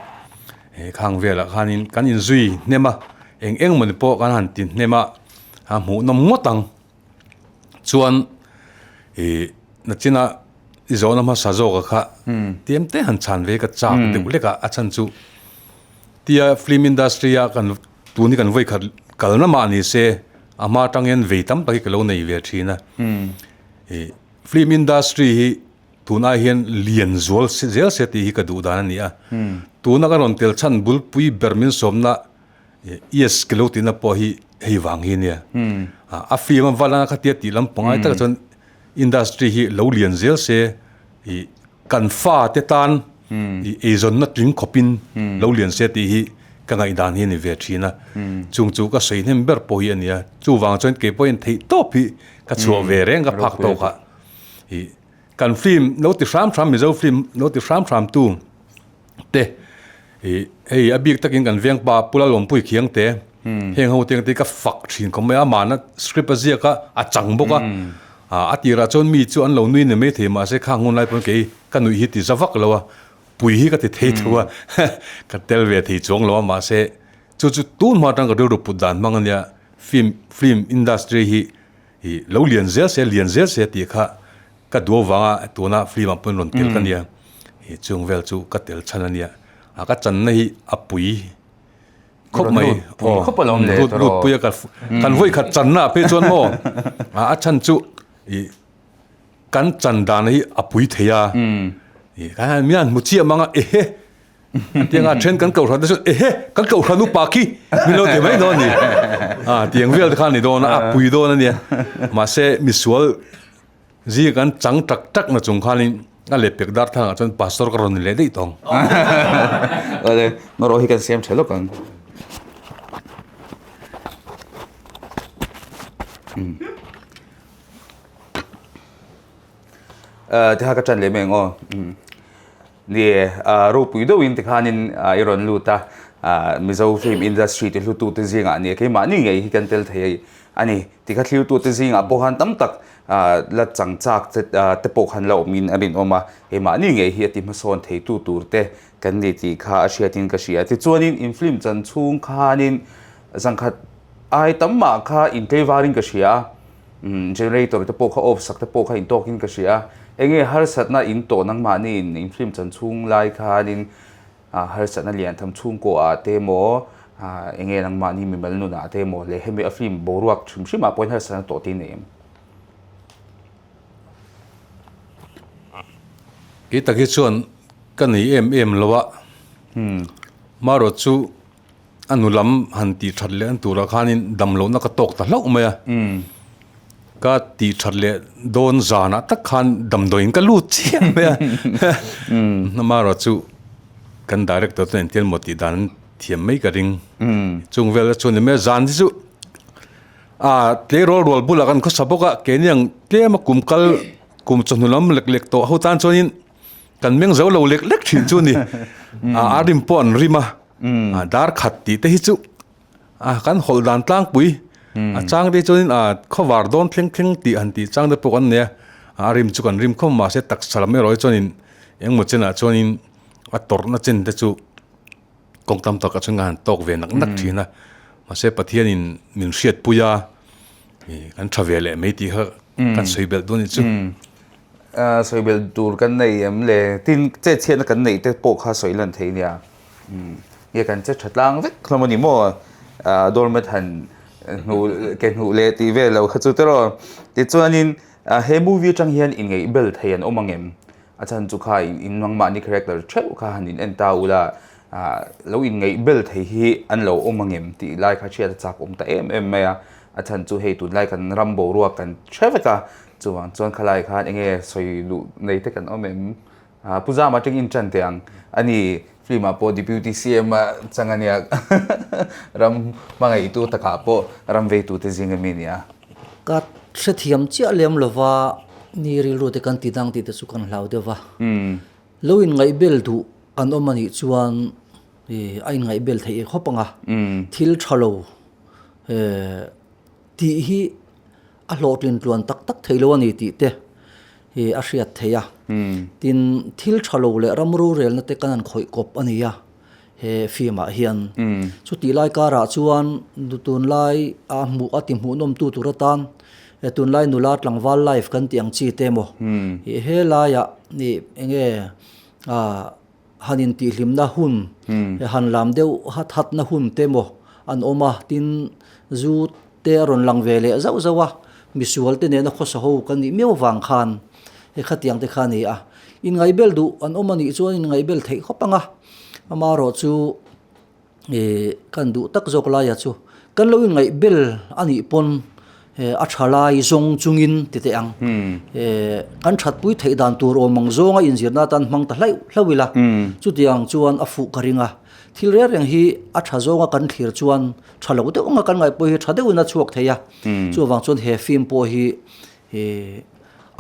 khang velah khanin kan inzui hnem a eng eng mawni pawh kan han ti hnem a a hmuhnawm ngawt ang. Chuan ih nachina i zawhna hmasa zawka kha tiam te han chhan ve ka chak deuh lek a, a chhan chu tia film industry a kan tun hi kan vawi khat kalna mah ni se a hma atang hian vei tam tak hi ka lo nei ve thin a, ih film industry hi tunah hian lian zual zel se tih hi ka duh dan a ni a, tuna ka rawn tel chhan bulpui ber min sawmna Yes ka lo tihna pawh hi hei vang hi ania. A film a val anga khatia tih lam pangai takah chuan industry hi lo lian zel se ih kan fa te tan ih eizawnna tling khawpin lo lian se tih hi ka ngaihdan hi a ni ve thin a. Chung chu ka sawi hnem ber pawh hi a nia. Chuvang chuan kei pawhin theih tawp hi ka chhuah ve reng ka phak tawk a. Ih kan film lo ti hram hram Mizo film lo ti hram hram tu te ih hei a bik takin kan veng pa Pula Lawmpui khiang te heng ho te ang te ka fak thin khawp mai a mahna script a ziak a a chang bawk a ah a tirah chuan mi chu an lo nui ni maithei mahse khang hun lai pawn kei ka nuih hi ti za vak lo a pui hi ka ti thei tho a ka tel ve thei chuang lo a mahse chu chu tun hma atang ka rilru put dan hmang ania film film industry hi ih lo lian zel se lian zel se tih kha Ka duh avanga tuna film ah pawn rawn tel ka nia, ih chung vel chu ka tel chhan a nia, a ka channa hi a pui khawp mai, aw lut lut pui a ka kan vawi khat channa ah phei chuan maw a chhan chu ih kan chan dan hi a pui thei a, ih kan han mian hmu chiah mang a ehe tianga then kan kohhran te chuan ehe kan kohhran upa khi min lo ti mai dawn a ni, a tiang vel te khan a ni dawn a a pui dawn a nia, mahse misual. Zing kan chang tak tak na chung khanin a leh pek dar thangah chuan pastor ka rawn ni leh daih tawng. Awle, ngarawh hi kan siam tha lawk ang. Tikha ka ṭan leh mai ang aw. Ni e, ropui deuhin tikhanin i rawn lut a, Mizo film industry ti hlutute zingah ni e, keimahni ngei hi kan tel thei a ni. Tikha thlirtute zingah pawh khan tam tak la chang chak te pawh khan la awmin a rinawm a, keimahni ngei hi a ti hmasawn theitu tur te kan ni tih kha a hriatin ka hria. Tichuanin in film chan chhung khanin zangkhat ai tam mah kha intleivarin ka hria a. Generator te pawh kha off sak te pawh kha intawkin ka hria a, enge harsatna in tawh nangmahni in in film chan chhung lai khanin harsatna lian tham chhungkaw ah te emaw enge nangmahni mimal nun ah te emaw leh hemi a film boruak hrim hrim ah pawhin harsatna tawh te nei em? Kei tak hi chuan ka nei em em lo a, marawh chu A nu lam han tih that leh an turah khanin dam lohna ka tawk ta hlauh mai a. Ka tih that leh dawn zanah tak khan damdawiin ka lut chiah mai a. Amaherawh chu kan director chuan engtin emaw tih dan an thiam mai ka ring. Chung vel chuan ni mai a, zan hi chu a tleirawl rual bulah kan khawsa bawk a, keini ang tlema kum kal kum chawhnu lam lek lek tawh ho tan chuanin kan meng zo lo lek lek thin chu a ni. A rim pawh an rim a. A dar khat tih te hi chu a kan hawlh dan tlangpui a chang te chuanin a khawvar dawn thleng thleng tih han tih chang te pawh kan nei a, a rim chu kan rim khawp mahse taksa lam erawh hi chuanin engmaw chenah chuanin a tawrhna chen te chu kawng tam takah chuan ka han tawk ve nak nak thin a, mahse Pathianin min hriatpui a ih kan tha ve leh mai tih kha kan sawi belh dawn a ni chu. Sawi belh tur kan nei em le? Tin, chet chhiatna kan neih te pawh kha sawi lan thei nia. Nge kan che tha tlang vek hlawm a ni maw? Doormat han hnuh ke hnuh leh tih vel lo kha chu tiraw. Tichuanin he movie atang hian inngeih bel thei an awm ang em? A chhan chu kha in nangmahni character theuh kha han in en ta ula, lo inngeih bel thei hi an lo awm ang em tih lai kha hriat a chak awm ta em em mai a. A chhan chu hei tunlai kan ram boruak kan hre vek a, chuvang chuan khalai khan eng nge sawi luh nei te kan awm em? Pu Zama atangin in ṭan teh ang. A ni, film ah pawh Deputy CM a chang a nia, ram hmangaihtu takah pawh ram veitu te zing ami a nia. Ka hrethiam chiah lem lova ni rilru te kan ti dang tih te chu kan hlau deuh va. Lo inngaihbel duh kan awm a nih chuan a inngaihbel theih khawp ang a, thil tha lo tih hi a hlawhtlin tluan tak tak theih lo a ni tih te a hriat theih a. Tin, thil tha lo leh ram rorelna te kan han khawih kawp a ni a he film ah hian. Chutih lai karah chuan tunlai a hmuh a ti hmuhnawmtu tur atan tunlai nula tlangval life kan tih ang chi te emaw he laiah eng nge han intihhlimna hun han lam deuh hat hatna hun te maw an awm a, tin zu te a rawn lang ve leh zauh zauh a, misual te nena khawsa ho kan nih miau vang khan he khatiang te kha a ni a, inngaihbel duh an awm a nih chuan inngaihbel theih khawp ang a, amaherawh chu Ih kan duh tak zawk laia chu kan lo inngaih bel a nih pawn a tha lai zawng chungin ti teh ang. Kan thatpui theih dan tur awm ang zawnga inzirna atan hmang ta hlauh hlauh ila chutiang chuan a fuh ka ring a. Thil reng reng hi a tha zawnga kan thlir chuan tha lo deuh anga kan ngaih pawh hi tha deuhin a chhuak thei a. Chuvang chuan he film pawh hi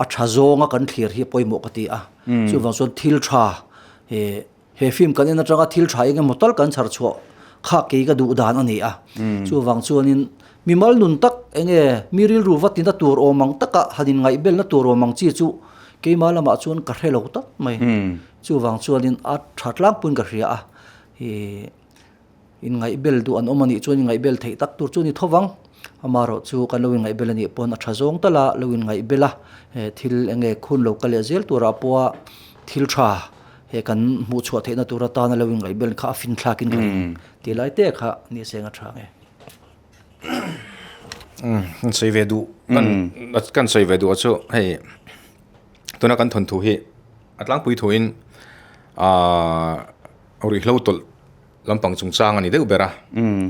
a tha zawnga kan thlir hi a pawimawh ka ti a. Chuvang chuan thil tha He film kan en atanga thil tha eng emaw tal kan chhar chhuah kha kei ka duh dan a ni a. Chuvang chuanin mimal nun tak eng nge mi rilru va tina tur awm ang taka han inngaihbelna tur awm ang chi chu keimah lamah chuan ka hre lo tak mai. Chuvang chuanin a tha tlangpuiin ka hria a. Inngaihbel duh an awm a nih chuan inngaihbel theih tak tur chu a ni tho vang. Amaherawh chu kan lo inngaihbel a nih pawn a tha zawng tal a, lo inngaihbel a, he thil eng nge khun lo kal leh zel turah pawha thil tha he kan hmuh chhuah theihna tur atana lo inngaihbel kha a fin thlakin ka ring tih lai te kha ni seng a tha nge. Kan sawi ve duh kan sawi ve duh a chu hei tuna kan thawnthu hi a tlangpui thuin ahh ruihhlo tawlh Lampang chungchang a ni deuh ber a,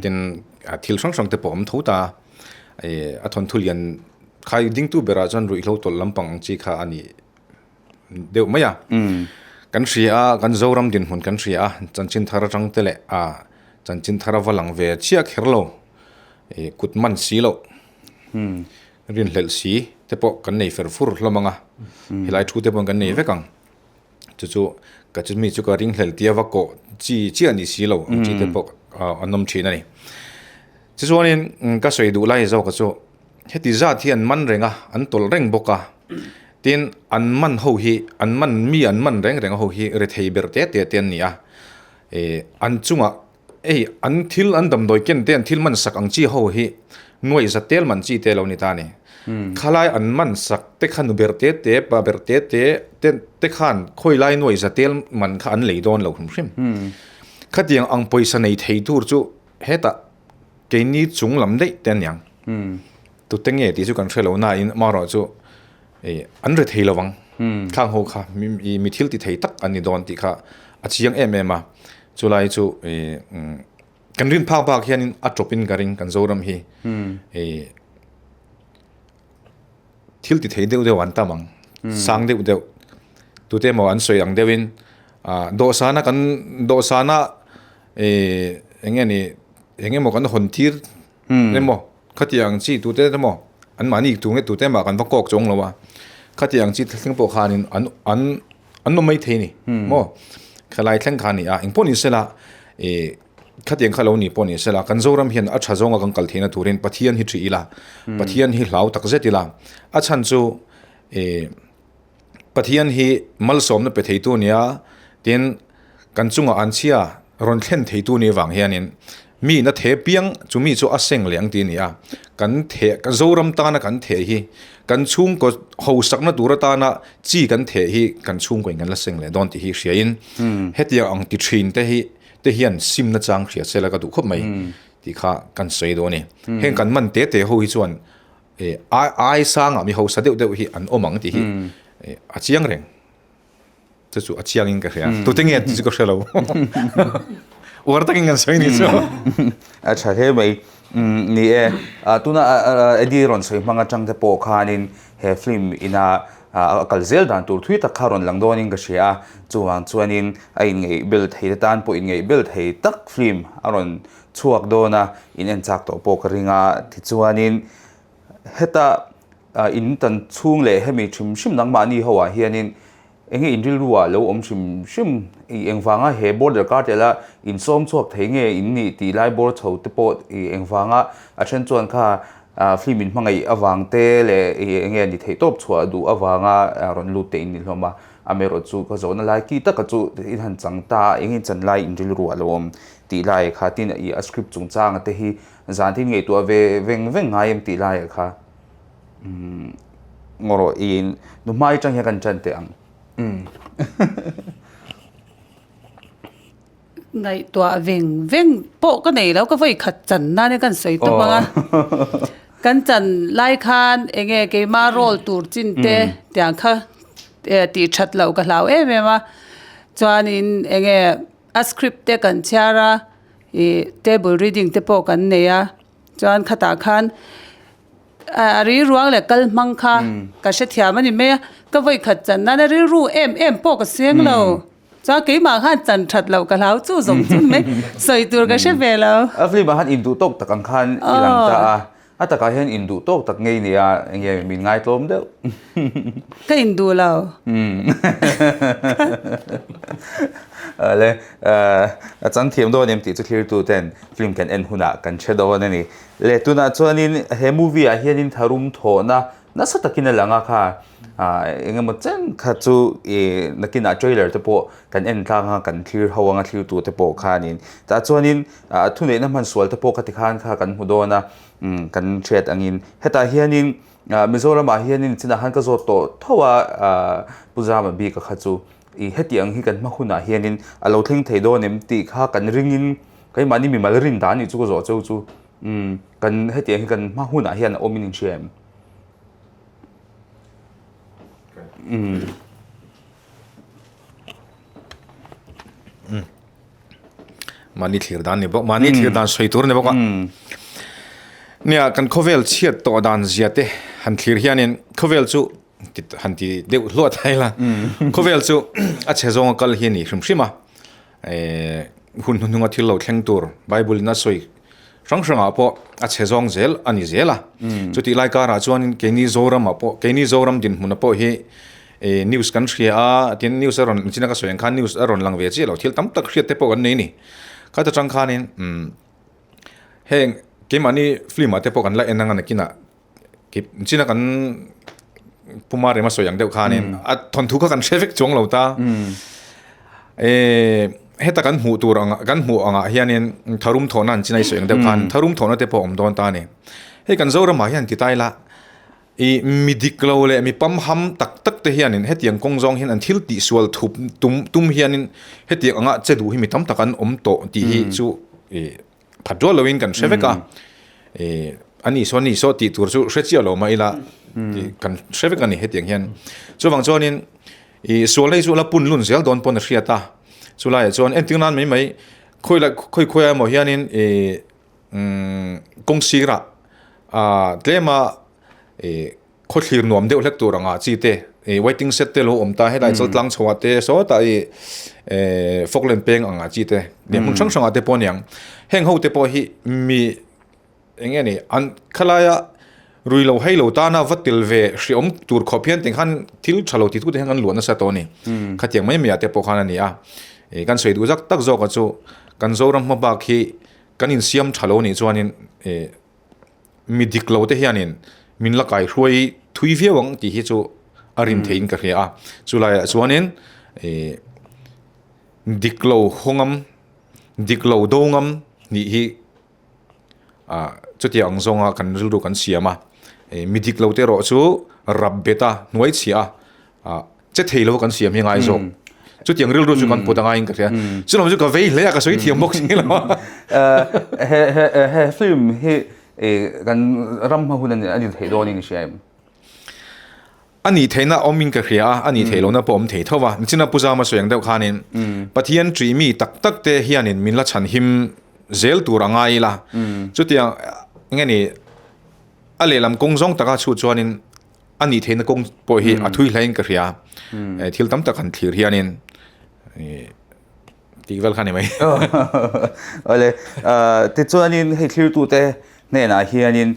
tin thil hrang hrang te pawh a awm tho ta a, ih a thawnthu lian khai dingtu berah chuan ruihhlo tawlh lampang ang chi kha a ni deuh mai a. Kan hria a, kan Zoram dinhmun kan hria a, chanchin thar atang te leh ah chanchin thar a va lang ve chiah kher lo, ih kut man si loh, rinhlelh si te pawh kan nei fer fur hlawm ang a, helai thu te pawh kan nei vek ang. Chu chu ka chu mi chu ka ringhlel tia va kawh chi chiah ni si lo ang chi te pawh an awm thin a ni. Tichuanin ka sawi duh lai zawk chu heti zat hi an man reng a, an tawlh reng bawk a, tin an man ho hi an man mi an man reng reng ho hi rethei ber te te te an ni a, ih an chungah Hei an thil an damdawi ken te an thil man sak ang chi ho hi nuaih za tel man chi te lo ni ta a ni. Khalai an man sak te kha nu ber te te pa ber te te te te khan khawi lai nuaih za tel man kha an lei dawn lo hrim hrim. Khatiang ang pawisa nei thei tur chu hetah keini chung lam daih te aniang. Tute nge tih chu kan hre lo nain amaherawh chu an re thei lo ang. Khang ho kha mi thil ti thei tak an ni dawn tih kha a chiang em em a. Chulai chu kan rin phak bak hianin a tawpin ka ring kan Zoram hi thil ti thei deuh deuh an tam ang sang deuh deuh tute emaw an sawi ang deuhin dawhsana kan dawhsana eng nge ni eng emaw kan hawn tir emaw khatiang chi tute emaw an mahni tu nge tute mah kan va kawk chuang lo a khatiang chi thleng pawh khanin an an an awm mai thei a ni maw khalai thleng kha a ni a engpawh ni sela ih khatiang kha lo ni pawh ni sela kan Zoram hian a tha zawnga kan kal theihna turin Pathian hi ṭhi ila Pathian hi hlau tak zet ila a chhan chu ih Pathian hi malsawmna pe theitu a nia tin kan chungah an chhia rawn thlen theitu a nih avang hianin. Mi in a theh piang chu mi chu a seng leh ang tih a ni a, kan theh Zoram tana kan theh hi kan chhungkaw hausakna tur atana chi kan theh hi kan chhungkaw in kan la seng leh dawn tih hi hriain hetiang ang ti thin te hi te hian simna chang hria se la ka duh khawp mai tih kha kan sawi dawn a ni. Heng kan man te te ho hi chuan ai ai sangah mi hausa deuh deuh hi an awm ang tih hi a chiang reng. Chu chu a chiang in ka hria. Tute nge tih chu ka hre lo. Uar takin kan sawi ni chu. A tha hle mai. Ni e, tuna Eddie rawn sawi hmang atang te pawh khanin he film ina a kal zel dan tur thui tak kha rawn lang dawnin ka hria a. Chuvang chuanin a inngeih bel thei te tan pawh inngeih bel thei tak film a rawn chhuak dawn a, in en chak tawh pawh ka ring a. Tichuanin heta In tan chhung leh hemi hrim hrim nangmahni ho ah hianin enge in rilru ah lo awm hrim hrim i engvanga he border cartel a in sawm chhuak thei nge in nih tih lai bawr chho te pawh i engvanga a then chuan kha film in hmangaih avang te leh i enge ni theih tawp chhuah duh avanga rawn lut te in ni hlawm a, amaherawh chu ka zawhna lai ki taka chu in han chang ta a enge in chan lai in rilru ah lo awm tih lai kha tin i a script chungchanga te hi zan te in ngaihtuah ve veng veng ngai em tih lai kha. Ngaw rawh in nu hmai atang hian kan tan teh ang. Ngaihtuah veng veng pawh ka nei lo ka vawi khat chan nan in kan sawi tawp ang a. Kan chan lai khan eng nge keima role tur chin te tiang kha tih that loh ka hlau em em a. Chuanin eng nge a script te kan chhiar a ih table reading te pawh kan nei a chuan khatah khan. A rilruang leh kal hmang kha ka hrethiam a ni mai a, ka vawi khat chan nana rilru em em pawh ka seng lo. Chuan keimah khan chan that loh ka hlau chu zawng chu ni mai, sawi tur ka hre ve lo. A film ah khan induh tawk tak ang khan i lang ta a, a takah hian induh tawk tak ngei nia enge min ngaitlawm deuh. Ka induh lo. Awle, a chang thiam dawn em tih chu thlirtu ten film kan en hunah kan hre dawn a ni. Leh tunah chuanin he movie ah hianin tharum thawhna nasa takin a lang a kha eng emaw chen kha chu ih nakinah trailer te pawh kan en tlang a kan thlir ho anga thlir te pawh khanin tah chuanin thuneihna hman sual te pawh kha tikhan kha kan hmu dawn a kan hriat angin hetah hianin Mizoramah hianin chinah khan ka zawt tawh tho a Pu Zama bik a kha chu ih heti ang hi kan hma hunah hianin a lo thleng thei dawn em tih kha kan ringin Keimahni mimal rin dan nih chu ka zawh cheu chu umm kan hetiang hi kan hma hunah hian a awm in inhria em? Umm. Mahni thlir dan ni bawk, mahni thlir dan sawi tur a ni bawk a. Nia kan khawvel chhiat tawh dan zia te han thlir hianin khawvel chu han ti deuh hluah thai la. Khawvel chu a chhe zawnga kal hi a ni hrim hrim a. Hun hnuhnunga thil lo thleng tur Bible in a sawi hrang hrangah pawh a chhe zawng zel a ni zel a. Chutih lai karah chuanin keini Zoramah pawh keini Zoram dinhmuna pawh hi news kan hria a, tin news a rawn china ka sawi ang khan news a rawn lang ve chiah lo thil tam tak hriat te pawh kan nei a ni. Khat atang khanin heng keimahni film ah te pawh kan la en anga nakinah China kan Puma rema sawi ang deuh khanin a thawnthu kha kan hre vek chuang lo ta. Heta kan hmuh tur ang kan hmuh angah hianin tharum thawhna an China i sawi ang deuh khan tharum thawhna te pawh a awm dawn ta a ni. Hei kan Zoramah hian ti ta ila i mi dik lo leh mi pamham tak tak te hianin hetiang kawng zawng hian an thil tihsual thup tum tum hianin hetiang anga che duh hi mi tam tak an awm tawh tih hi chu i Phat rual loin kan hre vek a, a ni saw ni saw tih tur chu hre chiah lo mah ila kan hre vek a ni hetiang hian. Chuvang chuanin i sual nei chu la pun lun zel dawn pawn a hriat a, chulaiah chuan entir nan mai mai khawi la khawi khawiah emaw hianin i kawng sirah tlema i Khawthlir nuam deuh hlek tur anga chi te ih waiting shed te lo awm ta helai chaltlang chho ah te sawtah ih eh Falkland peng anga chi te leh hmun hrang hrang ah te pawh a niang heng ho te pawh hi mi eng nge ni an khalaia rui lo hei lo tana va tel ve hreawm tur khawp hian tih khan thil tha lo ti tu te hian kan luah nasa tawh a ni khatiang mai mai ah te pawh khan a ni a ih kan sawi duh zak tak zawk ah chu kan Zoram hma bak hi kan insiam tha lo nih chuanin ih. Mi dik lo te hianin min la kaihruai thui viau ang tih hi chu a rin theihin ka hria a. Chulaiah chuanin ih dik lo hawngam, dik lo do ngam nih hi Chutia ang zawnga kan rilru kan siam a, mi dik lo te erawh chu rap bet a, hnuai chhia a, che thei lo kan siam hi ngai zawk. Chutiang rilru chu kan put a ngaiin ka hria. Chulawm chu ka vei hle a, ka sawi thiam bawk si lo a. He he he film hi kan ram hma hun a ni thei dawnin i hria em? A nih theihna awmin ka hria a, a nih theih lohna pawh awm thei tho va. Nichina Pu Zama sawi ang deuh khanin Pathian ṭih mi tak tak te hianin min la chhan him zel tur a ngai ila. Chutiang nge ni a lehlam kawng zawng taka chhut chuanin a nih theihna kawng pawh hi a thui hlein ka hria. Thil tam tak han thlir hianin Tih vel kha ni mai. Awle, tichuanin hei thlirtute hnenah hianin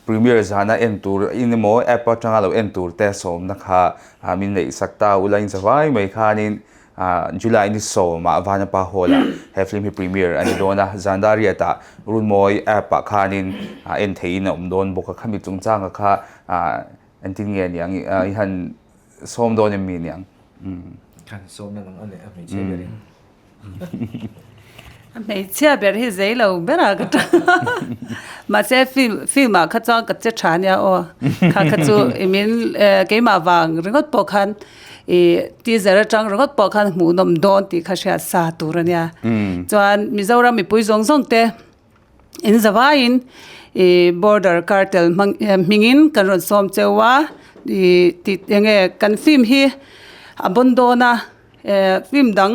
Premier zana en tur in emaw app atanga lo en tur te sawmna kha min neih sak ta ula in zavai mai khanin July ni sawmah Vanapa Hall-ah he film hi Premier a ni dawn a, Zandariat-ah Runmawi app-ah khanin en theihin a awm dawn bawk a, khami chungchanga kha engtin nge niang i han Sawm dawn em mi niang. Kan sawm na nang ane a hmeichhia ber in. A hmeichhia ber hi zei lo ber a ka tang. Mahse film film ah kha chuan ka che tha nia aw. Kha kha chu i min keimah vang ringawt pawh khan i teaser atang ringawt pawh khan hmuhnawm dawn tih kha hriat sa tur ania. Chuan Mizoram mipui zawng zawng te In zavaiin ih border cartel hmang hmingin kan rawn sawm cheu a ih tih enge kan film hi a bawn dawn a eh film dang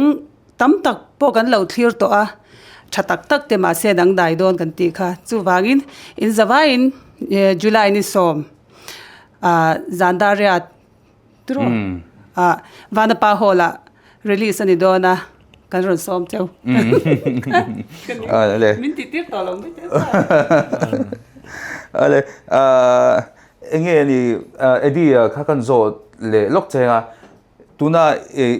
tam tak pawh kan lo thlir tawh a tha tak tak te mahse dangdai dawn kan tih kha chuvangin in zavaiin eh July ni sawm ah Zandariat Tiraw? Ah, Vanapa Hall ah release a ni dawn a, kan rawn sawm cheu. Ale. Min tih tir tawh lo mai teh sa. Ale, enge ni Eddie kha kan zawt leh lawk cheng a, tuna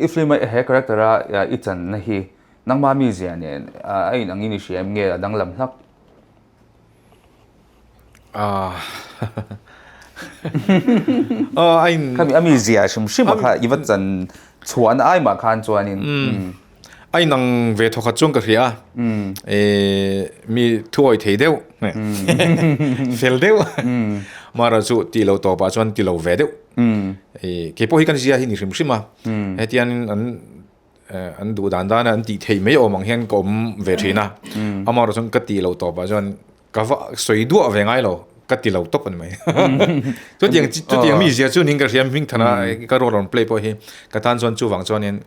i film a he character a i channa hi nangma mizia nen a inangin i hria em nge a danglam hlak? Khami a mizia hrim hrim a kha i va chan chhuah na ai mah khan chuanin. A inang ve thawkhat chuan ka hria a, mi thuawi thei deuh, fel deuh, mara chu ti lo tawpah chuan ti lo ve deuh. Keipawh hi kan zia hi ni hrim hrim a, hetianin an an duh dan dan a an tih theih mai awm ang hian ka awm ve thin a amaherawh chuan ka tih loh tawpah chuan ka va sawi duah ve ngai lo ka ti lo tawp a ni mai chutiang chutiang mi zia chu ning ka hria hming thana ka role rawn play pawh hi ka tan chuan chuvang chuanin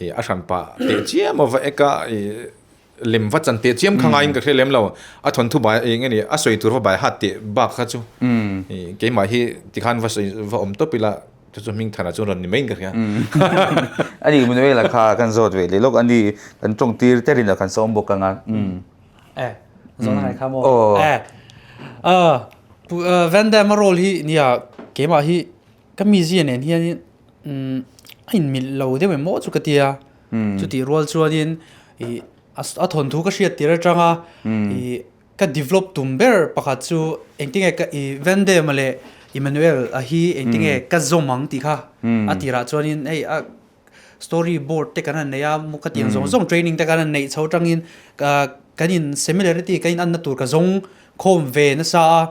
ih a hran pah teh chiam a va ek a ih lem va chan teh chiam kha ngaiin ka hria lem lo a thawnthu bai eng nge ni a sawi tur va bai hat teh bak kha chu ih keimah hi tikhan va sawi va awm tawp ila chu chu hming thana chu rawn ni maiin ka hria. Ani Manuela kha kan zawt ve leh lawk ani kan tawng tir terin a kan sawm bawk anga. Eh zawhna ngai kha maw? Eh Van Damme a role hi nia keimah hi ka mizia nen hianin a inmilh lo deuh em maw chu ka tia chutih rual chuanin ih a thawnthu ka hriat tir atanga ih Ka develop tum ber pakhat chu engtinge ka i Van Damme leh Emmanuel a hi engtinge ka zawm ang tih kha a tirah chuanin hei a story board te kan han nei a ka tiang zawng zawng training te kan han neih chho atangin kan in similarity kan in anna tur ka zawng khawm ve nasa a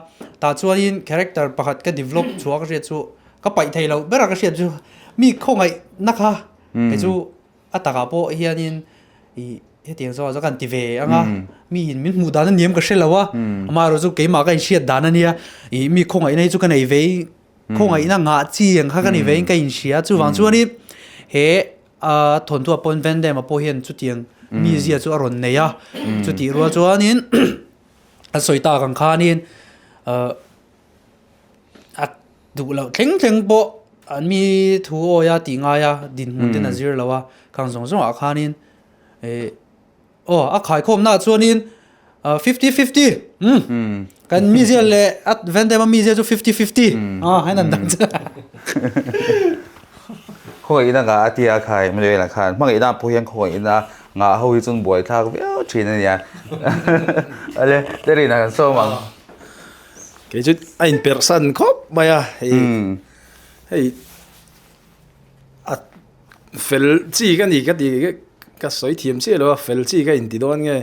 tah chuanin character pakhat ka develop chhuah ka hriat chu ka paih thei loh ber a ka hriat chu mi khawngaih na kha kei chu A takah pawh hianin ih hetiang zawk zawk an ti ve ang a, mi in min hmuh dan a niam ka hre lo a, amaherawh chu keimah ka inhriat dan a nia, ih mi khawngaihna hi chu ka nei ve i, khawngaihna ngah chi ang kha ka nei ve in ka inhria, chuvang chuanin he a thawnthu ah pawhin Van Damme ah pawh hian chutiang mizia chu a rawn nei a, chutih rual chuanin a sawi tak ang khanin ah A duh loh thleng thleng pawh an mi thu awi a tih ngai a dinhmun ten a zir lo a khang zawng zawng ah khanin eh aw a khaikhawmna ah chuanin 50 50 umm kan mizia leh a Van Damme a mizia chu 50 50 a haiin an dang chiah. Khawngaihna ngah a tia khai Manuel-a khan hmangaihna pawh hian khawngaihna ngah ho hi chuan buaithlak viau thin a nia. Awle Terina kan sawm ang. Kei chu a inperhsan khawp mai a, hei hei a fel chi ka ni ka ti ka sawi thiam chiah lo a, fel chi ka inti dawn nge.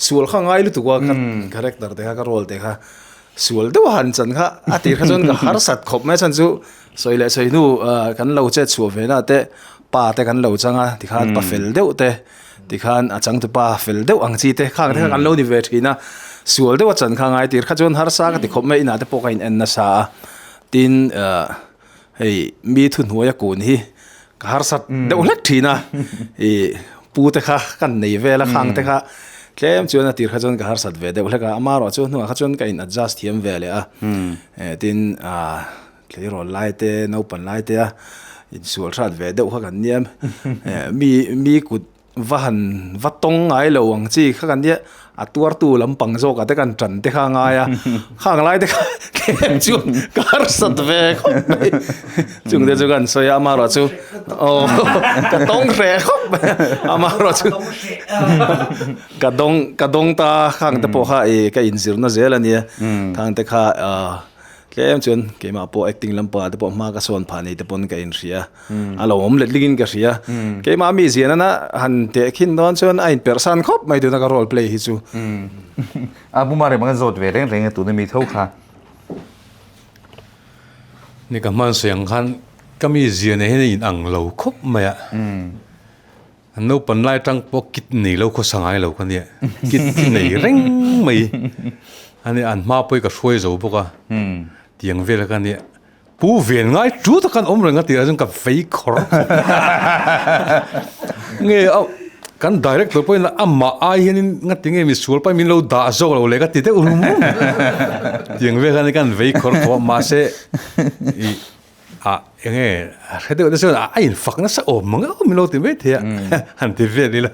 Sual kha ngai lutuk a ka character te kha ka role te kha sual deuh a han chan kha a tir kha chuan ka harsat khawp mai a chhan chu sawi leh sawi hnu kan lo chet chhuah ve na te pa te kan lo chang a tikhan pa fel deuh te tikhan a changtupa fel deuh ang chi te khang te kha kan lo ni ve thin a sual deuh a chan kha ngai tir kha chuan harsa ka ti khawp mai inah te pawh ka in en nasa a tin Hei mi thuhnuaia kun hi ka harsat deuh hlek thin a, i pu te kha kan nei vel a khang te kha tlem chuan a tir kha chuan ka harsat ve deuh hlek a, amaherawh chu hnuah kha chuan ka in adjust thiam ve leh a, tin tleirawl lai te naupan lai te a insual hrat ve deuh kha kan nia, mi mi kut Va han va tawng ngai lo ang chi kha kan nia a tuartu lampang zawkah te kan tan te kha a ngai a khang lai te kha tlem chu ka harsat ve khawp mai chung te chu kan sawi a amaherawh chu aw ka tawng hreh khawp mai amaherawh chu ka dawng ka dawng ta khang te pawh kha ih ka inzirna zel a nia khang te kha ah Tlem chuan keimah pawh acting lampangah te pawh hma ka sawn phah nei te pawn ka inhria. A lo awm let lingin ka hria. Keimah mi zian ana han teh khin dawn chuan a inperh san khawp mai tuna ka role play hi chu. A buma rem ang a zawt ve reng reng e tuna mi tho kha. Ni ka hman sawi ang khan ka mi zian ah hian a inang lo khawp mai a. An naupan lai atang pawh kit nei lo khawsa ngai lo ka nia, kit hi nei reng mai a nia, an hma pawh hi ka hruai zo bawk a, tiang vel ka nia, pu ven ngai tu tak an awm reng a tih ah chuan ka vei khawr khawp nge a kan director pawhin amah ai hianin ngati nge misual pahin min lo dah zawk lo le ka ti deuh rum rum tiang vel khan kan vei khawr khawp a mahse ih Ah enge a hre deuh te chuan a in fak nasa awm mang em min lo ti mai thei a han ti vel ila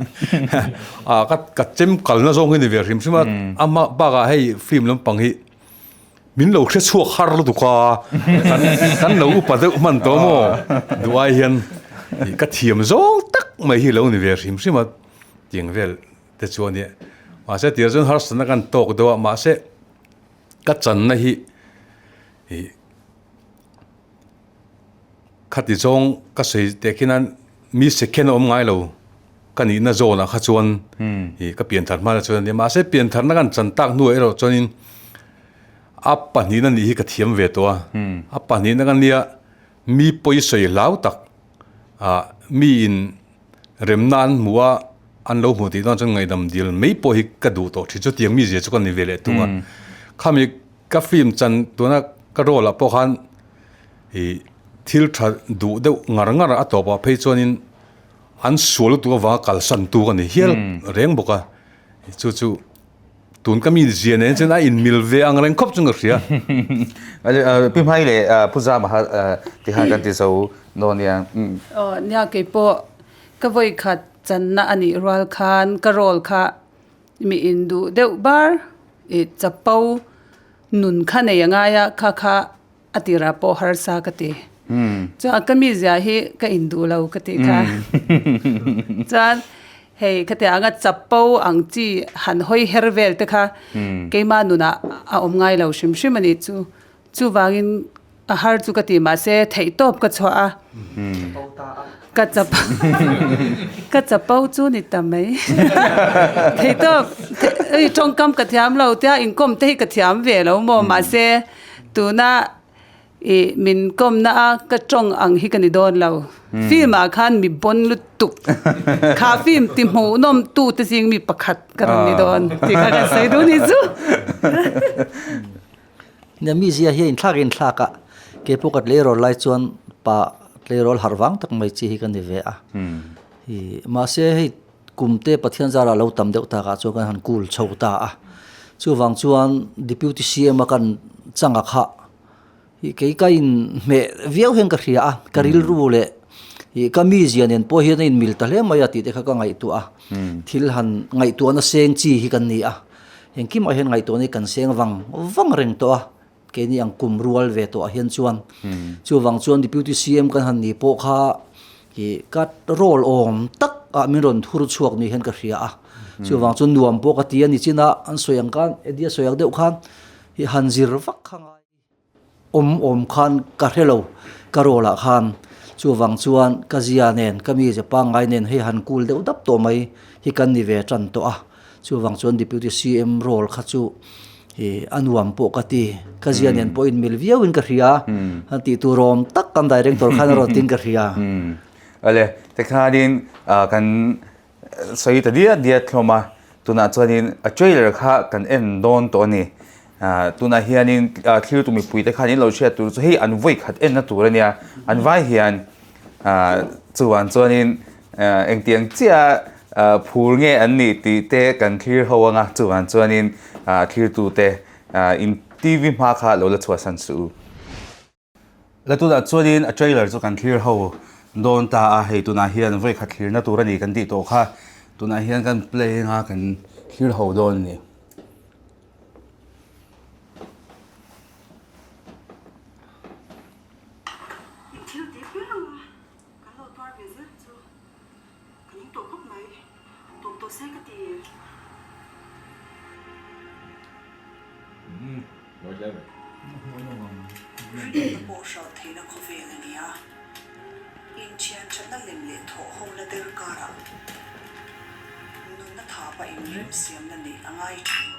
ah ka ka chem kalna zawng hi ni ve hrim hrim a amah bakah hei film lampang hi min lo hre chhuak har lutuk a kan kan lo upa deuh hman tawh maw duai hian ka thiam zawng tak mai hi lo ni ve hrim hrim a tiang vel te chuan nia mahse tirah chuan harsatna kan tawk deuh a mahse ka channa hi ih Khati zawng ka sawi teh khian mi second a awm ngai lo ka nihna zawnah kha chuan ih ka pianthar hma chuan a nia mahse piantharna kan chan tak hnuah erawh chuanin a pahnihna nih hi ka thiam ve tawh a a pahnihna ka nia mi pawi sawi hlau tak ah miin remna an hmuh a an lo hmuh tih dawn chuan ngaihdam dil mai pawh hi ka duh tawh thin chutiang mizia chu ka ni ve leh thung a khami Ka film chan tuna ka role ah pawh khan ih thil tha duh deuh ngar ngar a tawp ah phei chuanin an sual lutuk avanga kalsan tu ka ni hial reng bawk a chu chu tun ka mi zia nen chuan a inmil ve ang reng khawp chu ka hria. Pi Hmai leh Pu Zama kha tikhan kan ti zo dawn nia. Aw nia keipawh ka vawikhat channa a nih rual khan ka role kha Mi induh deuh bar i chapo nun kha nei a ngai a, kha kha a tirah pawh harsa ka ti. Chuan ka mizia hi ka induh lo ka tih kha. Chuan hei khatiang anga chapo ang chi han hawi her vel te kha keimah nunah a awm ngai lo hrim hrim a nih chu. Chuvangin a har chu ka ti mahse theihtawp ka chhuah a, ka chap ka chapo chu ni ta mai theihtawp hei tawngkam ka thiam lo tia inkawm te hi ka thiam ve lo maw mahse tuna ih min kawmna a ka tawng ang hi ka ni dawn lo film ah khan mi bawn lutuk kha film ti hmuhnawm tu te zing mi pakhat ka rawn ni dawn tih kha kan sawi duh ni chu. Nia mizia hi a inthlak inthlak a, keipawh ka tleirawl lai chuan pa tleirawl harh vang tak mai chi hi ka ni ve a. Ih mahse hei kum te Pathian zara lo tam deuh takah chuan kan han kul chho ta a. Chuvang chuan Deputy CM a kan changa kha ih kei ka inhmeh viau hian ka hria a, ka rilru leh ih ka mizia nen pawh hian a inmil ta hle mai a tih te kha ka ngaihtuah a. Thil han ngaihtuahna seng chi hi kan ni a. Engkimah hian ngaihtuahna hi kan seng vang vang reng tawh a, keini ang kum rual ve tawhah hian chuan. Chuvang chuan Deputy CM kan han ni pawh kha ih ka role awm tak ah min rawn thur chhuak ni hian ka hria a. Chuvang chuan nuam pawh ka ti a ni chin a, an sawi ang khan, Eddie a sawi ang deuh khan ih han zir vak kha ngai. Awm awm khan ka hre lo ka role ah khan chuvang chuan ka zia nen ka mi ze pangngai nen hei han kul deuh dap tawh mai hi kan ni ve tan tawh a. Chuvang chuan Deputy CM role kha chu ih a nuam pawh ka ti. Ka zia nen pawh inmil viauin ka hria. Han tih tur awm tak kan director khan a rawn tin ka hria. Awle, tikhanin kan sawi ta diat diat hlawm a, tunah chuanin a trailer kha kan en dawn tawh a ni. Tunah hianin thlir tu mipui te khan in lo hriat tur chu hei an vawi khat enna tur a nia, an vai hian chuan chuanin engtiang chiah phur nge an nih tih te kan thlir ho anga chuan chuanin thlir tu te in TV hma kha lo la chhuahsan suh u. La tunah chuanin a trailer chu kan thlir ho dawn ta a, hei tunah hian vawi khat thlirna tur a ni kan tih tawh kha, tunah hian kan play anga kan thlir ho dawn a ni. Thil tih piang a, kan lo tuar ve zel chu ka ning tawh khawp mai, tawp tawh se ka ti. Rinna pawh hralh theihna khawvel a ni a, inthian thatna lem leh thawhhona der karah nunna thapa inremsiamna neih a ngai thin.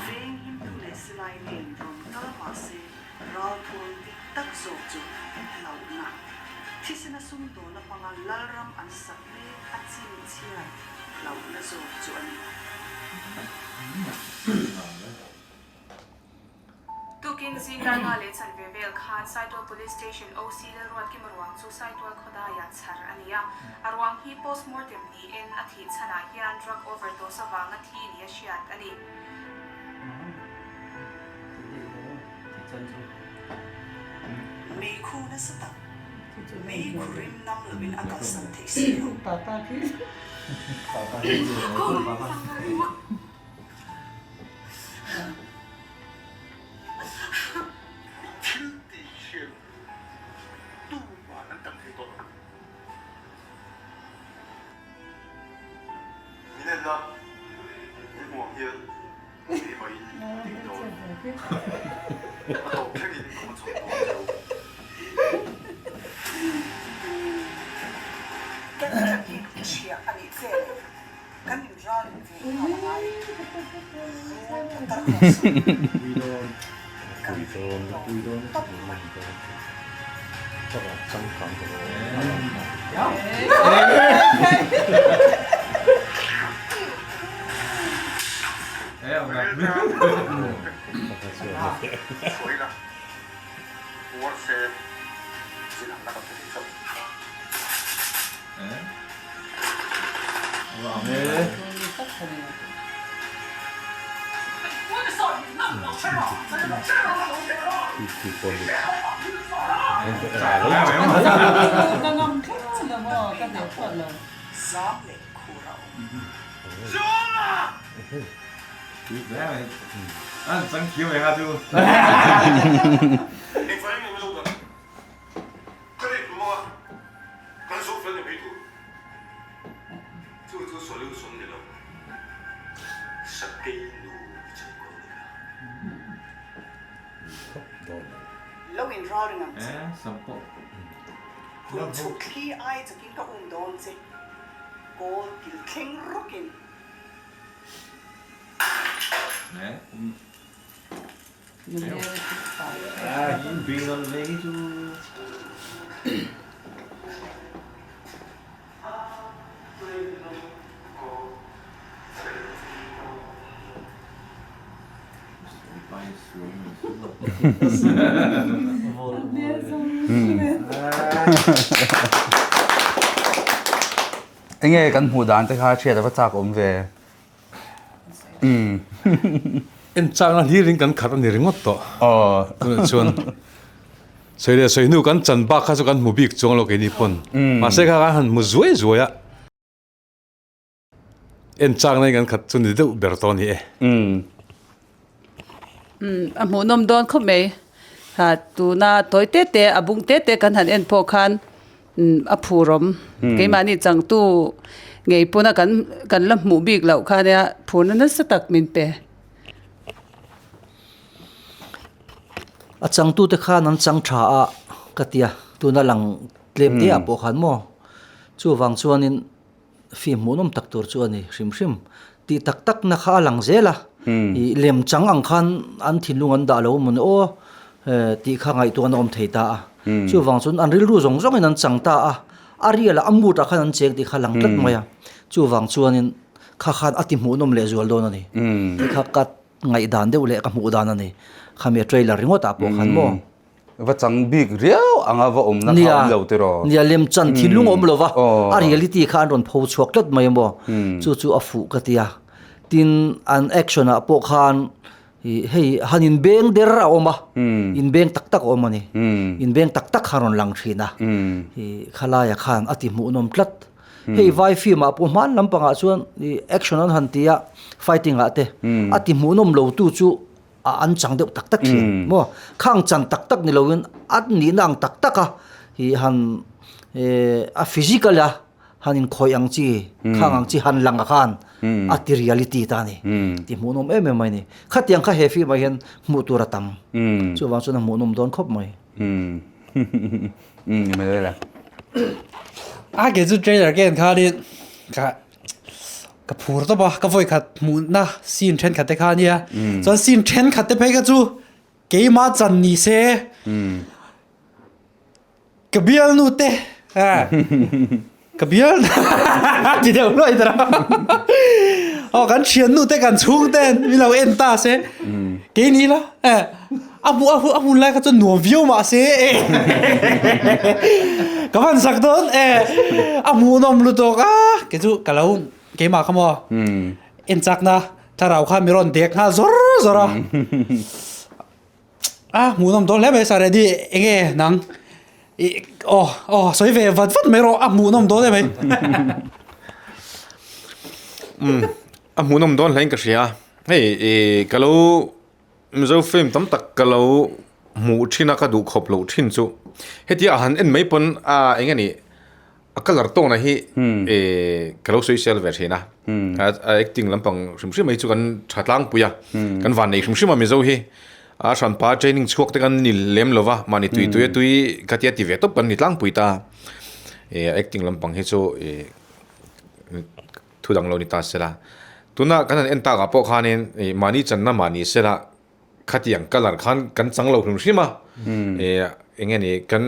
Veng himtu leh silai nen rawn kal mahse ralthuam dik tak zawk chu hlauhna, thisena sumdawna hmanga lalram an sak mek a chhinchhiat hlauhna zawk chu a ni. Tukin zingdarnga leh chanve vel khan Saitual Police Station OC Lalruatkima ruang chu Saitual khawdaiah chhar a ni a. A ruang hi post-mortem niin a thih chhanah hian drug overdose avanga thi nia hriat a ni. Meikhu nasa tak, meikhu rim nam loin a kalsan theih si lo. Thil tih hian tumah an tam thei tawh lo. Min en la, min hmuh ang hian keimahin ka ding dawn. A tawp thlengin ka hmachhawn dawn cheu. Kan thakin chhiah a nih che le. Kan inralin ve nghal a ngai. Rul putar ho chu kan veng lo tawp mai. Zam leh khur a awm. Ka rin maw a, kan zo fel ni mai tur. Chu chu solution ni lo, sakei nu chhungkaw ni la. Lo in ralring ang che. Hun chhuk thli ai chakin ka um dawn che, kawl kil thleng rawkin. Enge kan hmuh dan te kha hriat a va chak awm ve. En chakna hlirin kan khat a ni ringawt tawh. Tunah chuan sawi leh sawi hnu kan chan bak kha chu kan hmu bik chuang lo keini pawn. Mahse kha kan han hmu zuai zuai a. En chakna in kan khat chu ni deuh ber tawh a ni e. A hmuhnawm dawn khawp mai. Ha tuna tawi te te a bung te te kan han en pawh khan a phurawm. Keimahni changtu. Ngei pawna kan kan la hmuh bik loh kha nia phurna nasa tak min pe. A changtute khan an chang tha a ka tia, tuna lang tlem te ah pawh khan maw? Chuvang chuanin Film hmuhnawm tak tur chu a ni hrim hrim. Tih tak tak na kha a lang zel a, ih lem chang ang khan an thinlung an dah lo maw ni aw tih kha ngaihtuahna awm thei ta a. Chuvang chuan an rilru zawng zawngin an chang ta a, a rial ah a mood ah khan an cheng tih kha a lang tlat mai a. Chuvang chuanin kha khan a ti hmuhnawm leh zual dawn a ni. Tih kha ka ngaihdan deuh leh ka hmuh dan a ni. Khami a trailer ringawt ah pawh khan maw. Va chang bik riau anga va awmna kha awm lo tiraw? Nia, lem chan thinlung awm lo va, a reality kha an rawn pho chhuak tlat mai maw? Chu chu a fuh ka ti a. Tin, an action ah pawh khan hei han inbeng der a awm a, inbeng tak tak a awm a ni. Inbeng tak tak kha a rawn lang thin a, khalaiah khan a ti hmuhnawm tlat. Hei vai film ah pawh hman lampangah chuan action an han ti a, fighting ah te, a ti hmuhnawm lo tu chu a an chang deuh tak tak thin maw khang chan tak tak ni loin a nihna ang tak tak a ih han eh a physical a han inkhawih ang chi khang ang chi han lang a khan a ti reality ta a ni ti hmuhnawm em em mai a ni khatiang kha he film ah hian hmuh tur a tam chuvang chuan a hmuhnawm dawn khawp mai. A ke chu trailer ka en khanin ka Ka phur tawp a, ka vawi khat hmuhna scene thenkhat te kha a nia. Chuan scene thenkhat te phei kha chu keimah chan ni se ka bialnu te ka bial ti deuh luai ta a. Aw kan thiannu te kan chhung ten min lo en ta se keini la A hmuh a a hmun lai kha chuan nuam viau mah se e ka van sak dawn e a hmuhnawm lutuk a kei chu ka lo keimah kha maw en chakna thlarau kha mi rawn dek nghal zawr zawr a a hmuhnawm dawn hle mai sa ready enge nang i aw aw sawi ve vat vat mai rawh a hmuhnawm dawn em mai a hmuhnawm dawn hle in ka hria hei i ka lo Mizo film tam tak ka lo hmuh thin a ka duh khawp loh thin chu hetia a han en mai pawn a eng nge ni a colour tawna hi eh ka lo sawi sel ve thin a a acting lampang hrim hrim mai chu kan tha tlangpui a kan van nei hrim hrim a Mizo hi a hranpa training chhuak te kan ni lem lo va mahni tui tui a tui khatia ti ve tawp kan ni tlangpui ta eh a acting lampang hi chu eh Thu dang lo ni ta sela. Tuna kan han en takah pawh khanin ih mahni channa mahni sela khatiang colour khan kan chang lo hrim hrim a. Ih eng nge ni kan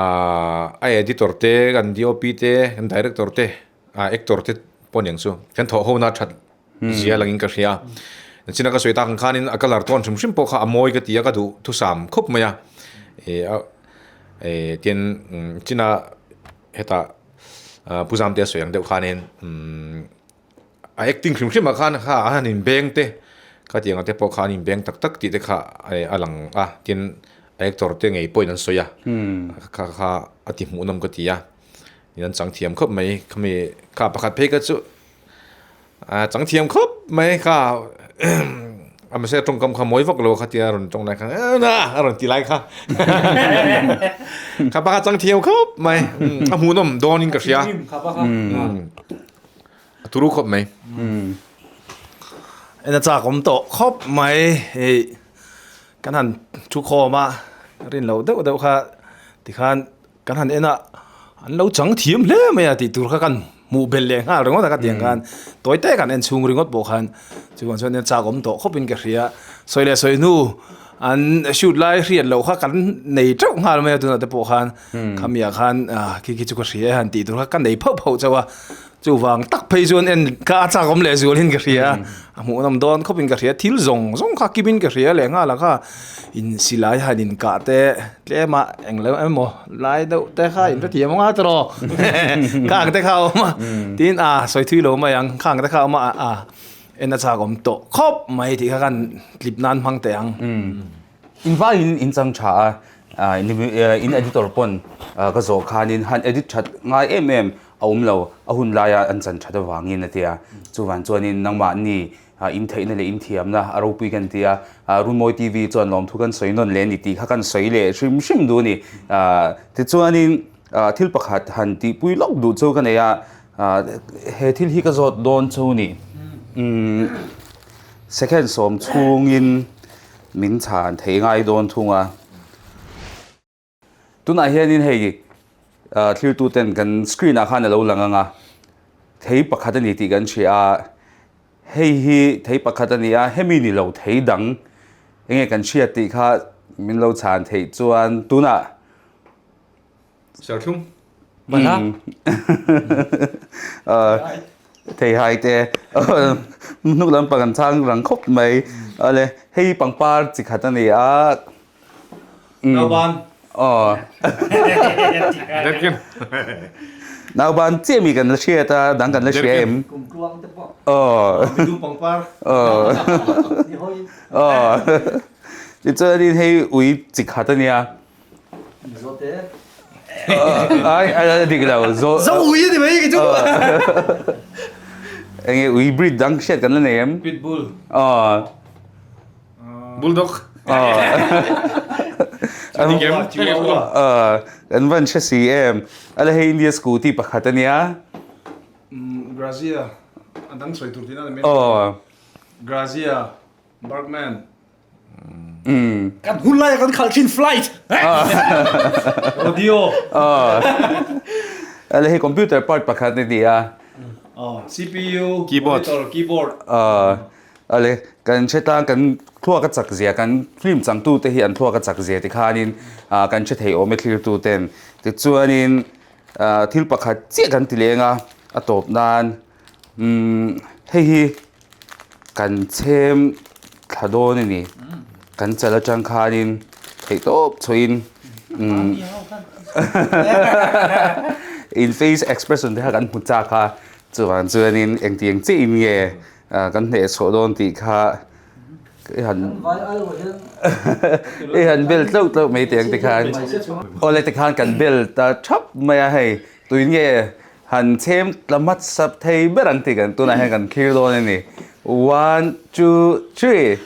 ah a editor te kan DOP te kan director te ah actor te pawh aniang chu kan thawh ho na that zia langin ka hria. China ka sawi tak ang khanin a colour tawn hrim hrim pawh kha a mawi ka ti a ka duh thusam khawp mai a. Ih a ih tin china hetah Pu Zamte a sawi ang deuh khanin a acting hrim hrim ah khan kha a han inbeng te khatiang ang te pawh kha an inbeng tak tak tih te kha a lang a tin a actor te ngei pawhin an sawi a kha kha a ti hmuhnawm ka ti a in an chang thiam khawp mai khami kha pakhat phei kha chu A chang thiam khawp mai kha a mahse a tawngkam kha mawi vak lo kha tia a rawn tawng lai kha na a rawn ti lai kha kha pa kha chang thiam khawp mai a hmuhnawm dawn in ka hria a turu khawp mai en a chak awm tawh khawp mai hei kan han thu khawm a rin loh deuh deuh kha tikhan Kan han en a, an lo chang thiam hle mai a tih tur kha kan hmuh belh leh nghal ringawt a ka tiang khan tawi te kan en chhung ringawt pawh khan chuvang chuan nia chak awm tawh khawp in ka hria sawi leh sawi hnu an shoot lai hriat loh kha kan nei teuh nghal mai a tunah te pawh khan khami ah khan khi khi chu ka hria e han tih tur kha ka nei phauh phauh chauh a. Chuvang tak phei chuan en kha a chak awm leh zualin ka hria a, a hmuhnawm dawn khawpin ka hria, thil zawng zawng kha kimin ka hria leh nghal a kha in silai han in kah te tlem a eng lo emaw lai deuh te kha in hrethiam ang a tiraw khang te kha a awm a tin a sawi thui lo mai ang khang te kha a awm a a en a chak awm tawh khawp mai tih kha khan tlip nan hmang teh ang. In vaiin in chang tha a, in editor pawn ka zawh khanin han edit that ngai em em a awm lo, a hun laia an chan that avangin a ti a. Chuvan chuanin nangmahni in theihna leh in thiamna a ropui kan ti a, Runmawi TV chuan lawmthu kan sawi nawn leh a ni tih kha kan sawi leh hrim hrim duh a ni. Tichuanin. Thil pakhat han tihpui lawk duh chu ka nei a, he thil hi ka zawt dawn chu ni. Second sawm chhungin min chhan thei ngai dawn thung a. Tunah hianin hei thlirtuten kan screen ah khan a lo lang ang a, thei pakhat a ni tih kan hria a, hei hi thei pakhat a ni a, hemi ni lo thei dang enge kan hriat tih kha min lo chhan theih chuan tunah Serthlum. Bala. Thei hai te hnuk lampang an chang rang khawp mai. Ale hei pangpar chi khat a ni a. Nauban. Aw. Derkin. Nauban chiah mi kan la hriat a, dang kan la hria em? Kumtluang te pawh. Aw. Midum pangpar. Aw. Aw. Tichuanin hei ui chi khat a nia. Zote. Ai ai dik lo. Zo Zo ui ani mai ki chu. Enge ui breed dang hriat kan la nei em? Pitbull. Aw. Bulldog. Aw. Chihuahua. Aw. Kan van hre si em. Ala hei India scooty pakhat ania. Grazia. A dang sawi tur tihna ani mai. Aw. Grazia. Bergman. Kan hun laia kan khalh thin flight. Rodeo. Ale hei computer part pakhat ni ti a. CPU, Keyboard. monitor, keyboard. Ale kan hre tlang kan thluak a chak zia kan film changtu te hi an thluak a chak zia ti khanin kan hre thei awm e thlirtu ten. Tichuanin thil pakhat chiah kan ti leng a a tawp nan Umm hei hi kan chhem thla dawn a ni kan chal atang khanin theih tawp chhuahin umm in face expression te kha kan hmu chak a chuvang chuanin engtiang chiahin nge kan hneh chhuah dawn tih kha i han i han bel tlauh tlauh mai teh ang tikhan awle tikhan kan bel ta thap mai a hei tuin nge Han chhem tla hmasa thei ber ang tih kan tunah hian kan thlir dawn a ni. One, two, three.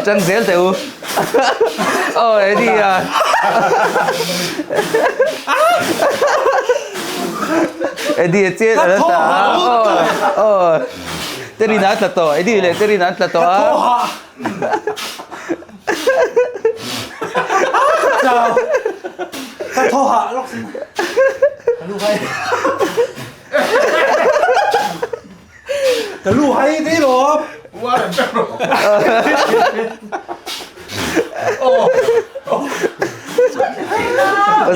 Chang zel teh u. Aw Eddie a. Eddie a chet a la ta a. Aw aw. Terina a tla tawh. Eddie leh Terina an tla tawh a. Ka thaw hah lawk sin. Ka lu hai. Ka lu hai dei lo.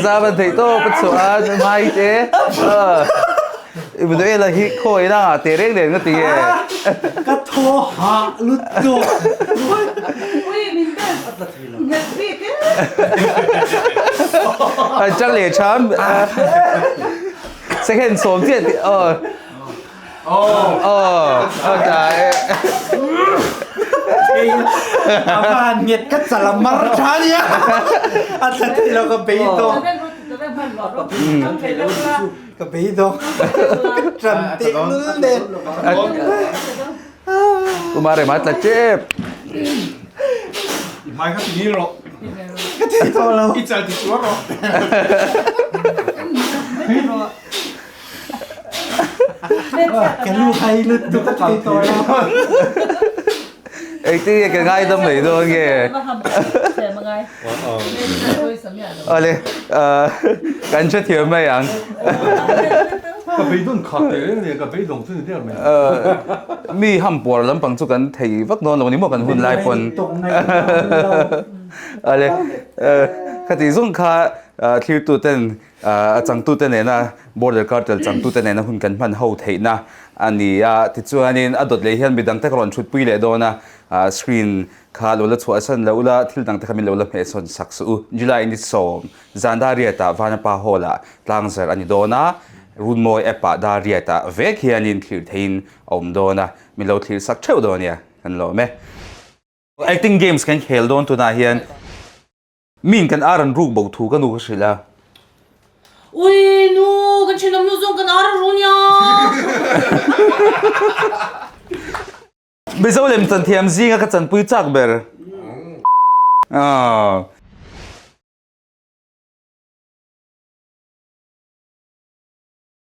Za ban thei to pa chuan mai te. I Manuela hi khawi na ngah teh reng nen ka ti e. Ka thaw hah lutuk. Ui min bel nghet bik e. An chang leh tham. Second sawm chiah tih aw. Aw aw ta e. A van nghet ka chal a mar tha nia. A tla thei lo ka bei tawh. Ka beidawng ka ṭan teh lul nen. Kumar em a tla tep. I hmai kha ti ngil rawh. Ka thei tawh lo. I chal ti chuar rawh. Ka lu hai lutuk ka thei tawh lo. Engtin nge ka ngaidam mai dawn nge? Awle, kan hrethiam mai ang. Ka beidawng khat teh reng nia, ka beidawng chu ni der mai. Mi hampuar lampang chu kan thei vak dawn lo ni maw kan hun lai pawn. Awle, khati zawng kha thlirtuten A changtute nena Border Cartel changtute nena hun kan hman ho theihna a ni a, tichuanin a dawt leh hian midangte ka rawn thutpui leh dawn a, screen kha lo la chhuahsan loh la, thil dangte kha min lo la hmehsawn sak suh u. July ni sawm zan Dariat-ah Vanapa Hall-ah tlangzar a ni dawn a, Runmawi app-ah Dariat-ah vek hianin thlir theihin a awm dawn a, min lo thlir sak theuh dawn nia, kan lawm e. Acting games kan khel dawn tunah hian. Min kan ar an ruk bo thu ka nu ka hrilh a. Ui nu, kan thenawm nu zawng kan ar a ru nia. Mizo lem chan thiam zinga ka chanpui chak ber. Aww.